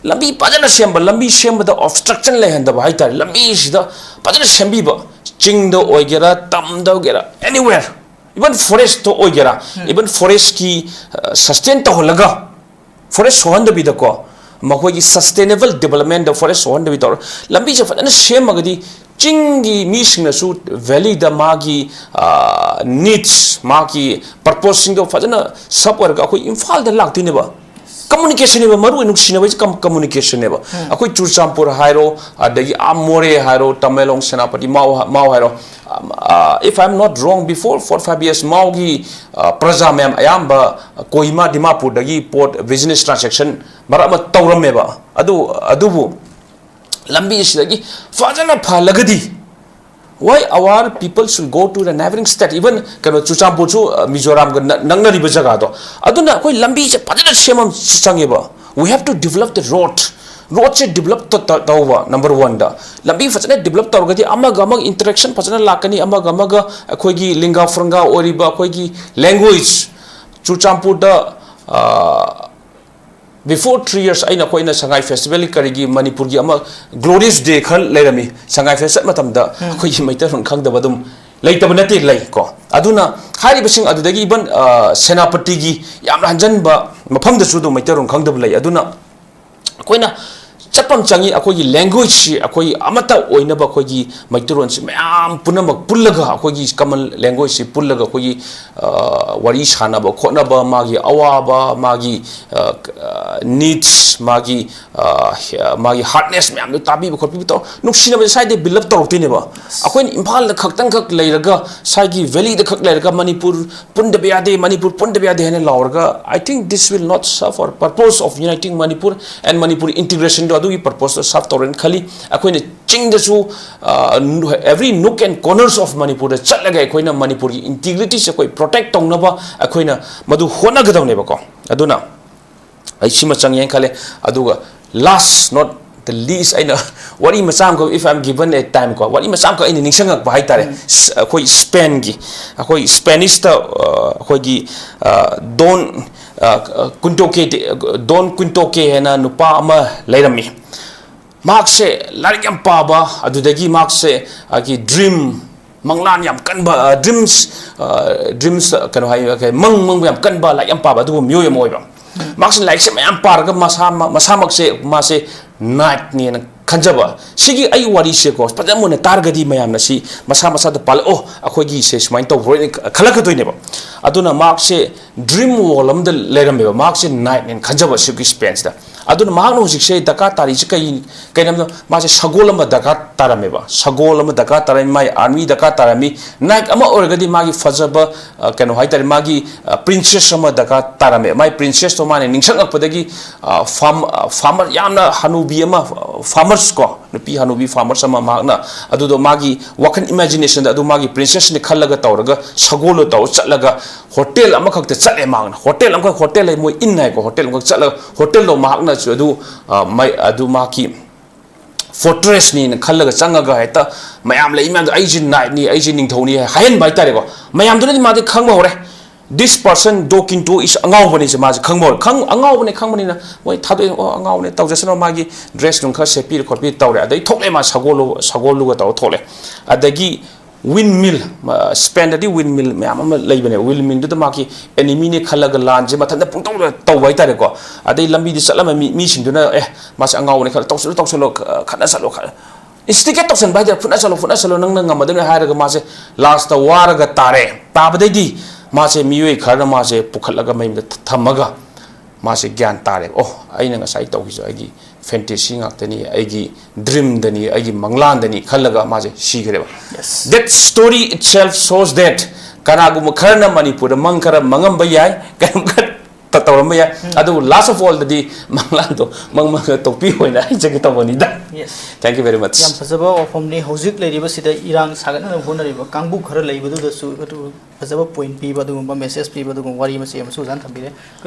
ꯂꯝꯕꯤ ꯐꯖꯅ ꯁꯦꯝꯕ, ꯂꯝꯕꯤ ꯁꯦꯝꯕꯗ ꯑꯣꯕꯁꯇ꯭ꯔꯛꯁꯟ ꯂꯩꯍꯟꯗꯕ ꯍꯥꯏꯇꯥꯔꯦ, ꯂꯝꯕꯤꯁꯤꯗ ꯐꯖꯅ ꯁꯦꯝꯕꯤꯕ, ꯆꯤꯡꯗ ꯑꯣꯏꯒꯦꯔꯥ, ꯇꯝꯗ ꯑꯣꯏꯒꯦꯔꯥ, ꯑꯦꯅꯤꯋꯦꯔ, ꯏꯚꯟ ꯐꯣꯔꯦꯁꯇ ꯑꯣꯏꯒꯦꯔꯥ, ꯏꯚꯟ ꯐꯣꯔꯦꯁꯀꯤ ꯁꯁꯇꯦꯟ ꯇꯧꯍꯜꯂꯒ, ꯐꯣꯔꯦꯁ ꯁꯣꯛꯍꯟꯗꯕꯤꯗꯀꯣ, ꯃꯈꯣꯏꯒꯤ ꯁꯁꯇꯦꯅꯦꯕꯜ ꯗꯦꯕꯂꯞꯃꯦꯟꯗ ꯐꯣꯔꯦꯁ ꯁꯣꯛꯍꯟꯗꯕꯤ ꯇꯧꯔ ꯂꯝꯕꯤꯁꯦ ꯐꯖꯅ ꯁꯦꯝꯃꯒꯗꯤ, ꯆꯤꯡꯒꯤ ꯃꯤꯁꯤꯡꯅꯁꯨ ꯚꯦꯂꯤꯗ ꯃꯥꯒꯤ ꯅꯤꯗꯁ, ꯃꯥꯒꯤ ꯄꯔꯄꯣꯁꯁꯤꯡꯗꯣ ꯐꯖꯅ ꯁꯞ ꯑꯣꯏꯔꯒ ꯑꯩꯈꯣꯏ ꯏꯝꯐꯥꯜꯗ ꯂꯥꯛꯇꯣꯏꯅꯦꯕ꯫ ꯀꯝꯃꯨꯅꯤꯀꯦꯁꯟꯅꯦꯕ ꯃꯔꯨ ꯑꯣꯏꯅ ꯅꯨꯡꯁꯤꯅꯕ ꯍꯥꯏꯁꯦ, ꯀꯝ ꯀꯝꯃꯨꯅꯤꯀꯦꯁꯟꯅꯦꯕ꯫ ꯑꯩꯈꯣꯏ ꯆꯨꯔꯆꯥꯟꯄꯨꯔ ꯍꯥꯏꯔꯣ, ꯑꯗꯒꯤ ꯑꯥ ꯃꯣꯔꯦ ꯍꯥꯏꯔꯣ, ꯇꯃꯦꯡꯂꯣꯡ, ꯁꯦꯅꯥꯄꯇꯤ, ꯃꯥꯎ ꯃꯥꯎ ꯍꯥꯏꯔꯣ, if I am not wrong, before four five years ꯃꯥꯎꯒꯤ ꯄ꯭ꯔꯖꯥ ꯃꯌꯥꯝ ꯑꯌꯥꯝꯕ ꯀꯣꯍꯤꯃꯥ, ꯗꯤꯃꯥꯄꯨꯔꯗꯒꯤ ꯄꯣꯠ, ꯕꯤꯖꯤꯅꯦꯁ ꯇ꯭ꯔꯥꯟꯖꯦꯛꯁꯟ ꯃꯔꯛ ꯑꯃ ꯇꯧꯔꯝꯃꯦꯕ꯫ ꯑꯗꯨ ꯑꯗꯨꯕꯨ ꯂꯝꯕꯤ ꯑꯁꯤꯗꯒꯤ ꯐꯖꯅ ꯐꯍꯜꯂꯒꯗꯤ, why our people should go to the neighboring state? Even ꯀꯩꯅꯣ, ꯆꯨꯔꯆꯥꯟꯄꯨꯔꯁꯨ ꯃꯤꯖꯣꯔꯥꯝꯒ ꯅꯛꯅꯔꯤꯕ ꯖꯒꯥꯗꯣ꯫ ꯑꯗꯨꯅ ꯑꯩꯈꯣꯏ ꯂꯝꯕꯤꯁꯦ ꯐꯖꯅ ꯁꯦꯝꯕ ꯑꯃ ꯆꯪꯉꯦꯕ꯫ We have to develop the road. ꯔꯣꯗꯁꯦ ꯗꯤꯕꯂꯞ ꯇꯧꯕ, ꯅꯝꯕꯔ ꯋꯥꯟꯗ꯫ ꯂꯝꯕꯤ ꯐꯖꯅ ꯗꯤꯕꯂꯞ ꯇꯧꯔꯒꯗꯤ ꯑꯃꯒ ꯑꯃꯒ ꯏꯟꯇꯔꯦꯛꯁꯟ ꯐꯖꯅ ꯂꯥꯛꯀꯅꯤ, ꯑꯃꯒ ꯑꯃꯒ ꯑꯩꯈꯣꯏꯒꯤ ꯂꯤꯡꯒꯥ ꯐꯨꯔꯪꯒꯥ ꯑꯣꯏꯔꯤꯕ ꯑꯩꯈꯣꯏꯒꯤ ꯂꯦꯡꯒ꯭ꯋꯦꯖ, ꯆꯨꯔꯆꯥꯟꯄꯨꯔꯗ before three years ꯑꯩꯅ, ꯑꯩꯈꯣꯏꯅ ꯁꯉꯥꯏ ꯐꯦꯁꯇꯤꯚꯦꯜꯒꯤ ꯀꯔꯤꯒꯤ ꯃꯅꯤꯄꯨꯔꯒꯤ ꯑꯃ glorious day ꯈꯔ ꯂꯩꯔꯝꯃꯤ꯫ ꯁꯉꯥꯏ ꯐꯦꯁ ꯆꯠ ꯃꯇꯝꯗ ꯑꯩꯈꯣꯏꯒꯤ ꯃꯩꯇꯩꯂꯣꯟ ꯈꯪꯗꯕ ꯑꯗꯨꯝ ꯂꯩꯇꯕ ꯅꯠꯇꯦ, ꯂꯩ ꯀꯣ꯫ ꯑꯗꯨꯅ ꯍꯥꯏꯔꯤꯕꯁꯤꯡ ꯑꯗꯨꯗꯒꯤ even ꯁꯦꯅꯥꯄꯇꯤꯒꯤ ꯌꯥꯝꯅ ꯍꯟꯖꯟꯕ ꯃꯐꯝꯗꯁꯨ ꯑꯗꯨꯝ ꯃꯩꯇꯩꯂꯣꯟ ꯈꯪꯗꯕ ꯂꯩ꯫ ꯑꯗꯨꯅ ꯑꯩꯈꯣꯏꯅ ꯆꯠꯄ ꯑꯃ ꯆꯪꯉꯤ꯫ ꯑꯩꯈꯣꯏꯒꯤ ꯂꯦꯡꯒ꯭ꯋꯦꯖꯁꯤ ꯑꯩꯈꯣꯏ ꯑꯃꯠꯇ ꯑꯣꯏꯅꯕ, ꯑꯩꯈꯣꯏꯒꯤ ꯃꯩꯇꯩꯂꯣꯟꯁꯤ ꯃꯌꯥꯝ ꯄꯨꯝꯅꯃꯛ ꯄꯨꯜꯂꯒ, ꯑꯩꯈꯣꯏꯒꯤ ꯀꯃꯟ ꯂꯦꯡꯒ꯭ꯋꯦꯖꯁꯤ ꯄꯨꯜꯂꯒ ꯑꯩꯈꯣꯏꯒꯤ ꯋꯥꯔꯤ ꯁꯥꯟꯅꯕ ꯈꯣꯠꯅꯕ, ꯃꯥꯒꯤ ꯑꯋꯥꯕ, ꯃꯥꯒꯤ ꯅꯤꯗꯁ, ꯃꯥꯒꯤ ꯃꯥꯒꯤ ꯍꯥꯔꯗꯅꯦꯁ ꯃꯌꯥꯝꯗꯣ ꯇꯥꯕꯤꯕ ꯈꯣꯠꯄꯤꯕ ꯇꯧꯔ ꯅꯨꯡꯁꯤꯅꯕꯁꯦ ꯁ꯭ꯋꯥꯏꯗꯩ ꯕꯤꯜ ꯑꯞ ꯇꯧꯔꯛꯇꯣꯏꯅꯦꯕ꯫ ꯑꯩꯈꯣꯏꯅ ꯏꯝꯐꯥꯜꯗ ꯈꯛꯇꯪꯈꯛ ꯂꯩꯔꯒ, ꯁ꯭ꯋꯥꯏꯒꯤ ꯚꯦꯂꯤꯗ ꯈꯛ ꯂꯩꯔꯒ ꯃꯅꯤꯄꯨꯔ ꯄꯨꯟꯗꯕ ꯌꯥꯗꯦ, ꯃꯅꯤꯄꯨꯔ ꯄꯨꯟꯗꯕ ꯌꯥꯗꯦ ꯍꯥꯏꯅ ꯂꯥꯎꯔꯒ, I think this will not serve our purpose of uniting Manipur and Manipur integrationꯗꯣ ꯑꯗꯨꯒꯤ ꯄꯔꯄꯣꯁꯇꯣ ꯁꯔꯚ ꯇꯧꯔꯦꯅ ꯈꯜꯂꯤ꯫ ꯑꯩꯈꯣꯏꯅ ꯆꯤꯡꯗꯁꯨ every nook and corners of ꯃꯅꯤꯄꯨꯔꯗ ꯆꯠꯂꯒ ꯑꯩꯈꯣꯏꯅ ꯃꯅꯤꯄꯨꯔꯒꯤ ꯏꯟꯇꯤꯒ꯭ꯔꯤꯇꯤꯁꯦ ꯑꯩꯈꯣꯏ ꯄ꯭ꯔꯣꯇꯦꯛ ꯇꯧꯅꯕ ꯑꯩꯈꯣꯏꯅ ꯃꯗꯨ ꯍꯣꯠꯅꯒꯗꯕꯅꯦꯕꯀꯣ꯫ ꯑꯗꯨꯅ ꯑꯩ ꯁꯤꯃ ꯆꯪꯉꯦꯅ ꯈꯜꯂꯦ꯫ ꯑꯗꯨꯒ last not the least, ꯑꯩꯅ ꯋꯥꯔꯤ ꯃꯆꯥ ꯑꯃꯈꯛ, if I am given a time ꯀꯣ, ꯋꯥꯔꯤ ꯃꯆꯥ ꯑꯃꯈꯛ ꯑꯩꯅ ꯅꯤꯡꯁꯤꯡꯉꯛꯄ ꯍꯥꯏꯇꯥꯔꯦ꯫ ꯑꯩꯈꯣꯏ ꯁ꯭ꯄꯦꯟꯒꯤ, ꯑꯩꯈꯣꯏ ꯁ꯭ꯄꯦꯅꯤꯁꯇ ꯑꯩꯈꯣꯏꯒꯤ ꯗꯣꯟ ꯀꯨꯟꯇꯣꯀꯦ, ꯗꯣꯟ ꯀꯨꯟꯇꯣꯀꯦ ꯍꯥꯏꯅ ꯅꯨꯄꯥ ꯑꯃ ꯂꯩꯔꯝꯃꯤ꯫ ꯃꯍꯥꯛꯁꯦ ꯂꯥꯏꯔꯤꯛ ꯌꯥꯝ ꯄꯥꯕ, ꯑꯗꯨꯗꯒꯤ ꯃꯍꯥꯛꯁꯦ ꯑꯩꯒꯤ ꯗ꯭ꯔꯤꯝ, ꯃꯪꯂꯥꯟ ꯌꯥꯝ ꯀꯟꯕ, ꯗ꯭ꯔꯤꯝꯁ, ꯗ꯭ꯔꯤꯝꯁ ꯀꯩꯅꯣ ꯍꯥꯏ, ꯃꯪ ꯃꯪꯕ ꯌꯥꯝ ꯀꯟꯕ, ꯂꯥꯏꯔꯤꯛ ꯌꯥꯝ ꯄꯥꯕ ꯑꯗꯨꯒꯨꯝꯕ ꯃꯤꯑꯣꯏ ꯑꯃ ꯑꯣꯏꯕ꯫ ꯃꯍꯥꯛꯁꯦ ꯂꯥꯏꯔꯤꯛꯁꯦ ꯃꯌꯥꯝ ꯄꯥꯔꯒ ꯃꯁꯥ, ꯃꯁꯥꯃꯛꯁꯦ ꯃꯥꯁꯦ ꯅꯥꯏꯠꯅꯦꯅ ꯈꯟꯖꯕ꯫ ꯁꯤꯒꯤ ꯑꯩ ꯋꯥꯔꯤꯁꯦꯀꯣ ꯐꯖꯅ ꯃꯨꯟꯅ ꯇꯥꯔꯒꯗꯤ ꯃꯌꯥꯝꯅ ꯁꯤ ꯃꯁꯥ ꯃꯁꯥꯗ ꯄꯥꯜꯂꯛꯑꯣ, ꯑꯩꯈꯣꯏꯒꯤꯁꯦ ꯁꯨꯃꯥꯏꯅ ꯇꯧꯕ꯭ꯔꯣꯅ ꯈꯜꯂꯛꯀꯗꯣꯏꯅꯦꯕ꯫ ꯑꯗꯨꯅ ꯃꯍꯥꯛꯁꯦ ꯗ꯭ꯔꯤꯝ ꯋꯥꯔꯜ ꯑꯃꯗ ꯂꯩꯔꯝꯃꯦꯕ꯫ ꯃꯍꯥꯛꯁꯦ ꯅꯥꯏꯠꯅꯦꯅ ꯈꯟꯖꯕ ꯁꯤꯒꯤ ꯁ꯭ꯄꯦꯟꯁꯤꯗ꯫ ꯑꯗꯨꯅ ꯃꯍꯥꯛꯅ ꯍꯧꯖꯤꯛꯁꯦ ꯗꯔꯀꯥꯔ ꯇꯥꯔꯤꯁꯦ ꯀꯩ, ꯀꯩꯅꯣꯗ ꯃꯥꯁꯦ ꯁꯒꯣꯜ ꯑꯃ ꯗꯔꯀꯥꯔ ꯇꯥꯔꯝꯃꯦꯕ꯫ ꯁꯒꯣꯜ ꯑꯃ ꯗꯔꯀꯥꯔ ꯇꯥꯔꯝꯃꯤ, ꯃꯥꯒꯤ ꯑꯥꯔꯃꯤ ꯗꯔꯀꯥꯔ ꯇꯥꯔꯝꯃꯤ꯫ ꯅꯥꯏꯠ ꯑꯃ ꯑꯣꯏꯔꯒꯗꯤ ꯃꯥꯒꯤ ꯐꯖꯕ, ꯀꯩꯅꯣ ꯍꯥꯏꯇꯥꯔꯦ, ꯃꯥꯒꯤ ꯄ꯭ꯔꯤꯟꯁꯦꯁ ꯑꯃ ꯗꯔꯀꯥꯔ ꯇꯥꯔꯝꯃꯦ꯫ ꯃꯥꯒꯤ ꯄ꯭ꯔꯤꯟꯁꯦꯁꯇꯣ ꯃꯥꯅ ꯅꯤꯡꯁꯤꯡꯉꯛꯄꯗꯒꯤ ꯐꯥꯔꯃꯔ, ꯌꯥꯝꯅ ꯍꯅꯨꯕꯤ ꯑꯃ, ꯐꯥꯔꯃꯔ ꯀꯣ, ꯅꯨꯄꯤ ꯍꯅꯨꯕꯤ farmers ꯑꯃ ꯃꯍꯥꯛꯅ ꯑꯗꯨꯗꯣ ꯃꯥꯒꯤ ꯋꯥꯈꯜ imaginationꯗ ꯑꯗꯨ ꯃꯥꯒꯤ princessꯅꯤ ꯈꯜꯂꯒ ꯇꯧꯔꯒ ꯁꯒꯣꯜꯗꯣ ꯇꯧꯔ ꯆꯠꯂꯒ hotel ꯑꯃꯈꯛꯇ ꯆꯠꯂꯦ꯫ ꯃꯍꯥꯛꯅ hotel ꯑꯃꯈꯛ, hotel ꯍꯥꯏ ꯃꯣꯏ inn ꯍꯥꯏꯀꯣ, hotel ꯑꯃꯈꯛ ꯆꯠꯂꯒ hotelꯗꯣ ꯃꯍꯥꯛꯅꯁꯨ ꯑꯗꯨ ꯑ, ꯃꯩ-, ꯑꯗꯨ ꯃꯍꯥꯛꯀꯤ fortressꯅꯤꯅ ꯈꯜꯂꯒ ꯆꯪꯉꯒ ꯍꯦꯛꯇ ꯃꯌꯥꯝ ꯂꯩ ꯃꯌꯥꯝꯗꯣ "ꯑꯩꯁꯦ knightꯅꯤ, ꯑꯩꯁꯦ ꯅꯤꯡꯊꯧꯅꯤ" ꯍꯥꯏꯍꯟꯕ ꯍꯥꯏꯇꯥꯔꯦꯀꯣ꯫ ꯃꯌꯥꯝꯗꯨꯅꯗꯤ ꯃꯥꯗꯤ ꯈꯪꯕ ꯍꯧꯔꯦ, "This person ꯗꯣ ꯀꯤꯟꯇꯣ is ꯑꯉꯥꯎꯕꯅꯤꯁꯦ, ꯃꯥꯁꯦ ꯈꯪꯕ ꯍꯧꯔꯦ"꯫ ꯈꯪ-, ꯑꯉꯥꯎꯕꯅꯦ ꯈꯪꯕꯅꯤꯅ ꯃꯣꯏ ꯊꯥꯗꯣꯛꯑꯦ꯫ "ꯑꯣ, ꯑꯉꯥꯎꯕꯅꯦ, ꯇꯧꯖꯁꯅꯨ, ꯃꯥꯒꯤ dress ꯅꯨꯡ ꯈꯔ ꯁꯦꯠꯄꯤꯔ ꯈꯣꯠꯄꯤꯔ" ꯇꯧꯔꯦ꯫ ꯑꯗꯩ ꯊꯣꯛꯂꯛꯑꯦ ꯃꯥ ꯁꯒꯣꯜꯂꯨ-, ꯁꯒꯣꯜꯂꯨꯒ ꯇꯧꯔ ꯊꯣꯛꯂꯛꯑꯦ꯫ ꯑꯗꯒꯤ windmill, ꯃ-, Spainꯗꯗꯤ windmill ꯃꯌꯥꯝ ꯑꯃ ꯂꯩꯕꯅꯦ꯫ Windmillꯗꯨꯗ ꯃꯥꯒꯤ enemyꯅꯦ ꯈꯜꯂꯒ ꯂꯥꯟꯁꯦ ꯃꯊꯟꯇ ꯄꯨꯡꯇꯧꯗ ꯇꯧꯕ ꯍꯥꯏꯇꯥꯔꯦꯀꯣ꯫ ꯑꯗꯩ ꯂꯝꯕꯤꯗ ꯆꯠꯂꯝꯕ ꯃꯤ, ꯃꯤꯁꯤꯡꯗꯨꯅ "ꯑꯦ, ꯃꯥꯁꯦ ꯑꯉꯥꯎꯕꯅꯦ ꯈꯜꯂ ꯇꯧꯁꯜꯂꯨ, ꯇꯧꯁꯜꯂꯨ, ꯈ-, ꯈꯠꯅ ꯆꯠꯂꯨ, ꯈ-, instigate ꯇꯧꯁꯟꯕ ꯍꯥꯏꯇꯥꯔꯦ, ꯐꯨꯠꯅ ꯆꯠꯂꯨ, ꯐꯨꯠꯅ ꯆꯠꯂꯨ, ꯅꯪꯅ ꯉꯝꯃꯗꯕꯅꯤ" ꯍꯥꯏꯔꯒ ꯃꯥꯁꯦ lastꯇ ꯋꯥꯔꯒ ꯇꯥꯔꯦ꯫ ꯇꯥꯕꯗꯩꯗꯤ ꯃꯥꯁꯦ ꯃꯤꯑꯣꯏ ꯈꯔꯅ ꯃꯥꯁꯦ ꯄꯨꯈꯠꯂꯒ ꯃꯌꯨꯝꯗ ꯊ-, ꯊꯝꯃꯒ ꯃꯥꯁꯦ ꯒ꯭ꯌꯥꯟ ꯇꯥꯔꯦ꯫ "ꯑꯣ, ꯑꯩꯅ ꯉꯁꯥꯏ ꯇꯧꯈꯤꯁꯨ ꯑꯩꯒꯤ fantasy ꯉꯥꯛꯇꯅꯤ, ꯑꯩꯒꯤ dreamꯗꯅꯤ, ꯑꯩꯒꯤ ꯃꯪꯂꯥꯟꯗꯅꯤ" ꯈꯜꯂꯒ ꯃꯥꯁꯦ ꯁꯤꯈ꯭ꯔꯦꯕ꯫ That story itself shows that ꯀꯅꯥꯒꯨꯝꯕ ꯈꯔꯅ ꯃꯅꯤꯄꯨꯔꯗ ꯃꯪ ꯈꯔ ꯃꯪꯉꯝꯕ ꯌꯥꯏ, ꯀꯩꯅꯣꯝ ꯈꯔ ꯇ-, ꯇꯧꯔꯝꯕ ꯌꯥꯏ꯫ ꯑꯗꯨꯕꯨ last of allꯗꯗꯤ ꯃꯪꯂꯥꯟꯗꯣ ꯃꯪ ꯃꯪꯉ ꯇꯣꯛꯄꯤꯌꯨ ꯍꯥꯏꯅ ꯍꯥꯏꯖꯒꯦ ꯇꯧꯕꯅꯤꯗ꯫ Thank you very much꯫ ꯌꯥꯝ ꯐꯖꯕ ꯋꯥꯐꯝꯅꯤ꯫ ꯍꯧꯖꯤꯛ ꯂꯩꯔꯤꯕꯁꯤꯗ ꯏꯔꯥꯡ ꯁꯥꯒꯠꯅꯅꯕ ꯍꯣꯠꯅꯔꯤꯕ ꯀꯥꯡꯕꯨ ꯈꯔ ꯂꯩꯕꯗꯨꯗꯁꯨ ꯑꯗꯨ ꯐꯖꯕ point ꯄꯤꯕ, ꯑꯗꯨꯒꯨꯝꯕ message ꯄꯤꯕ, ꯑꯗꯨꯒꯨꯝꯕ ꯋꯥꯔꯤ ꯃꯆꯦꯠ ꯑꯃꯁꯨ ꯑꯣꯖꯥꯅ ꯊꯝꯕꯤꯔꯦ꯫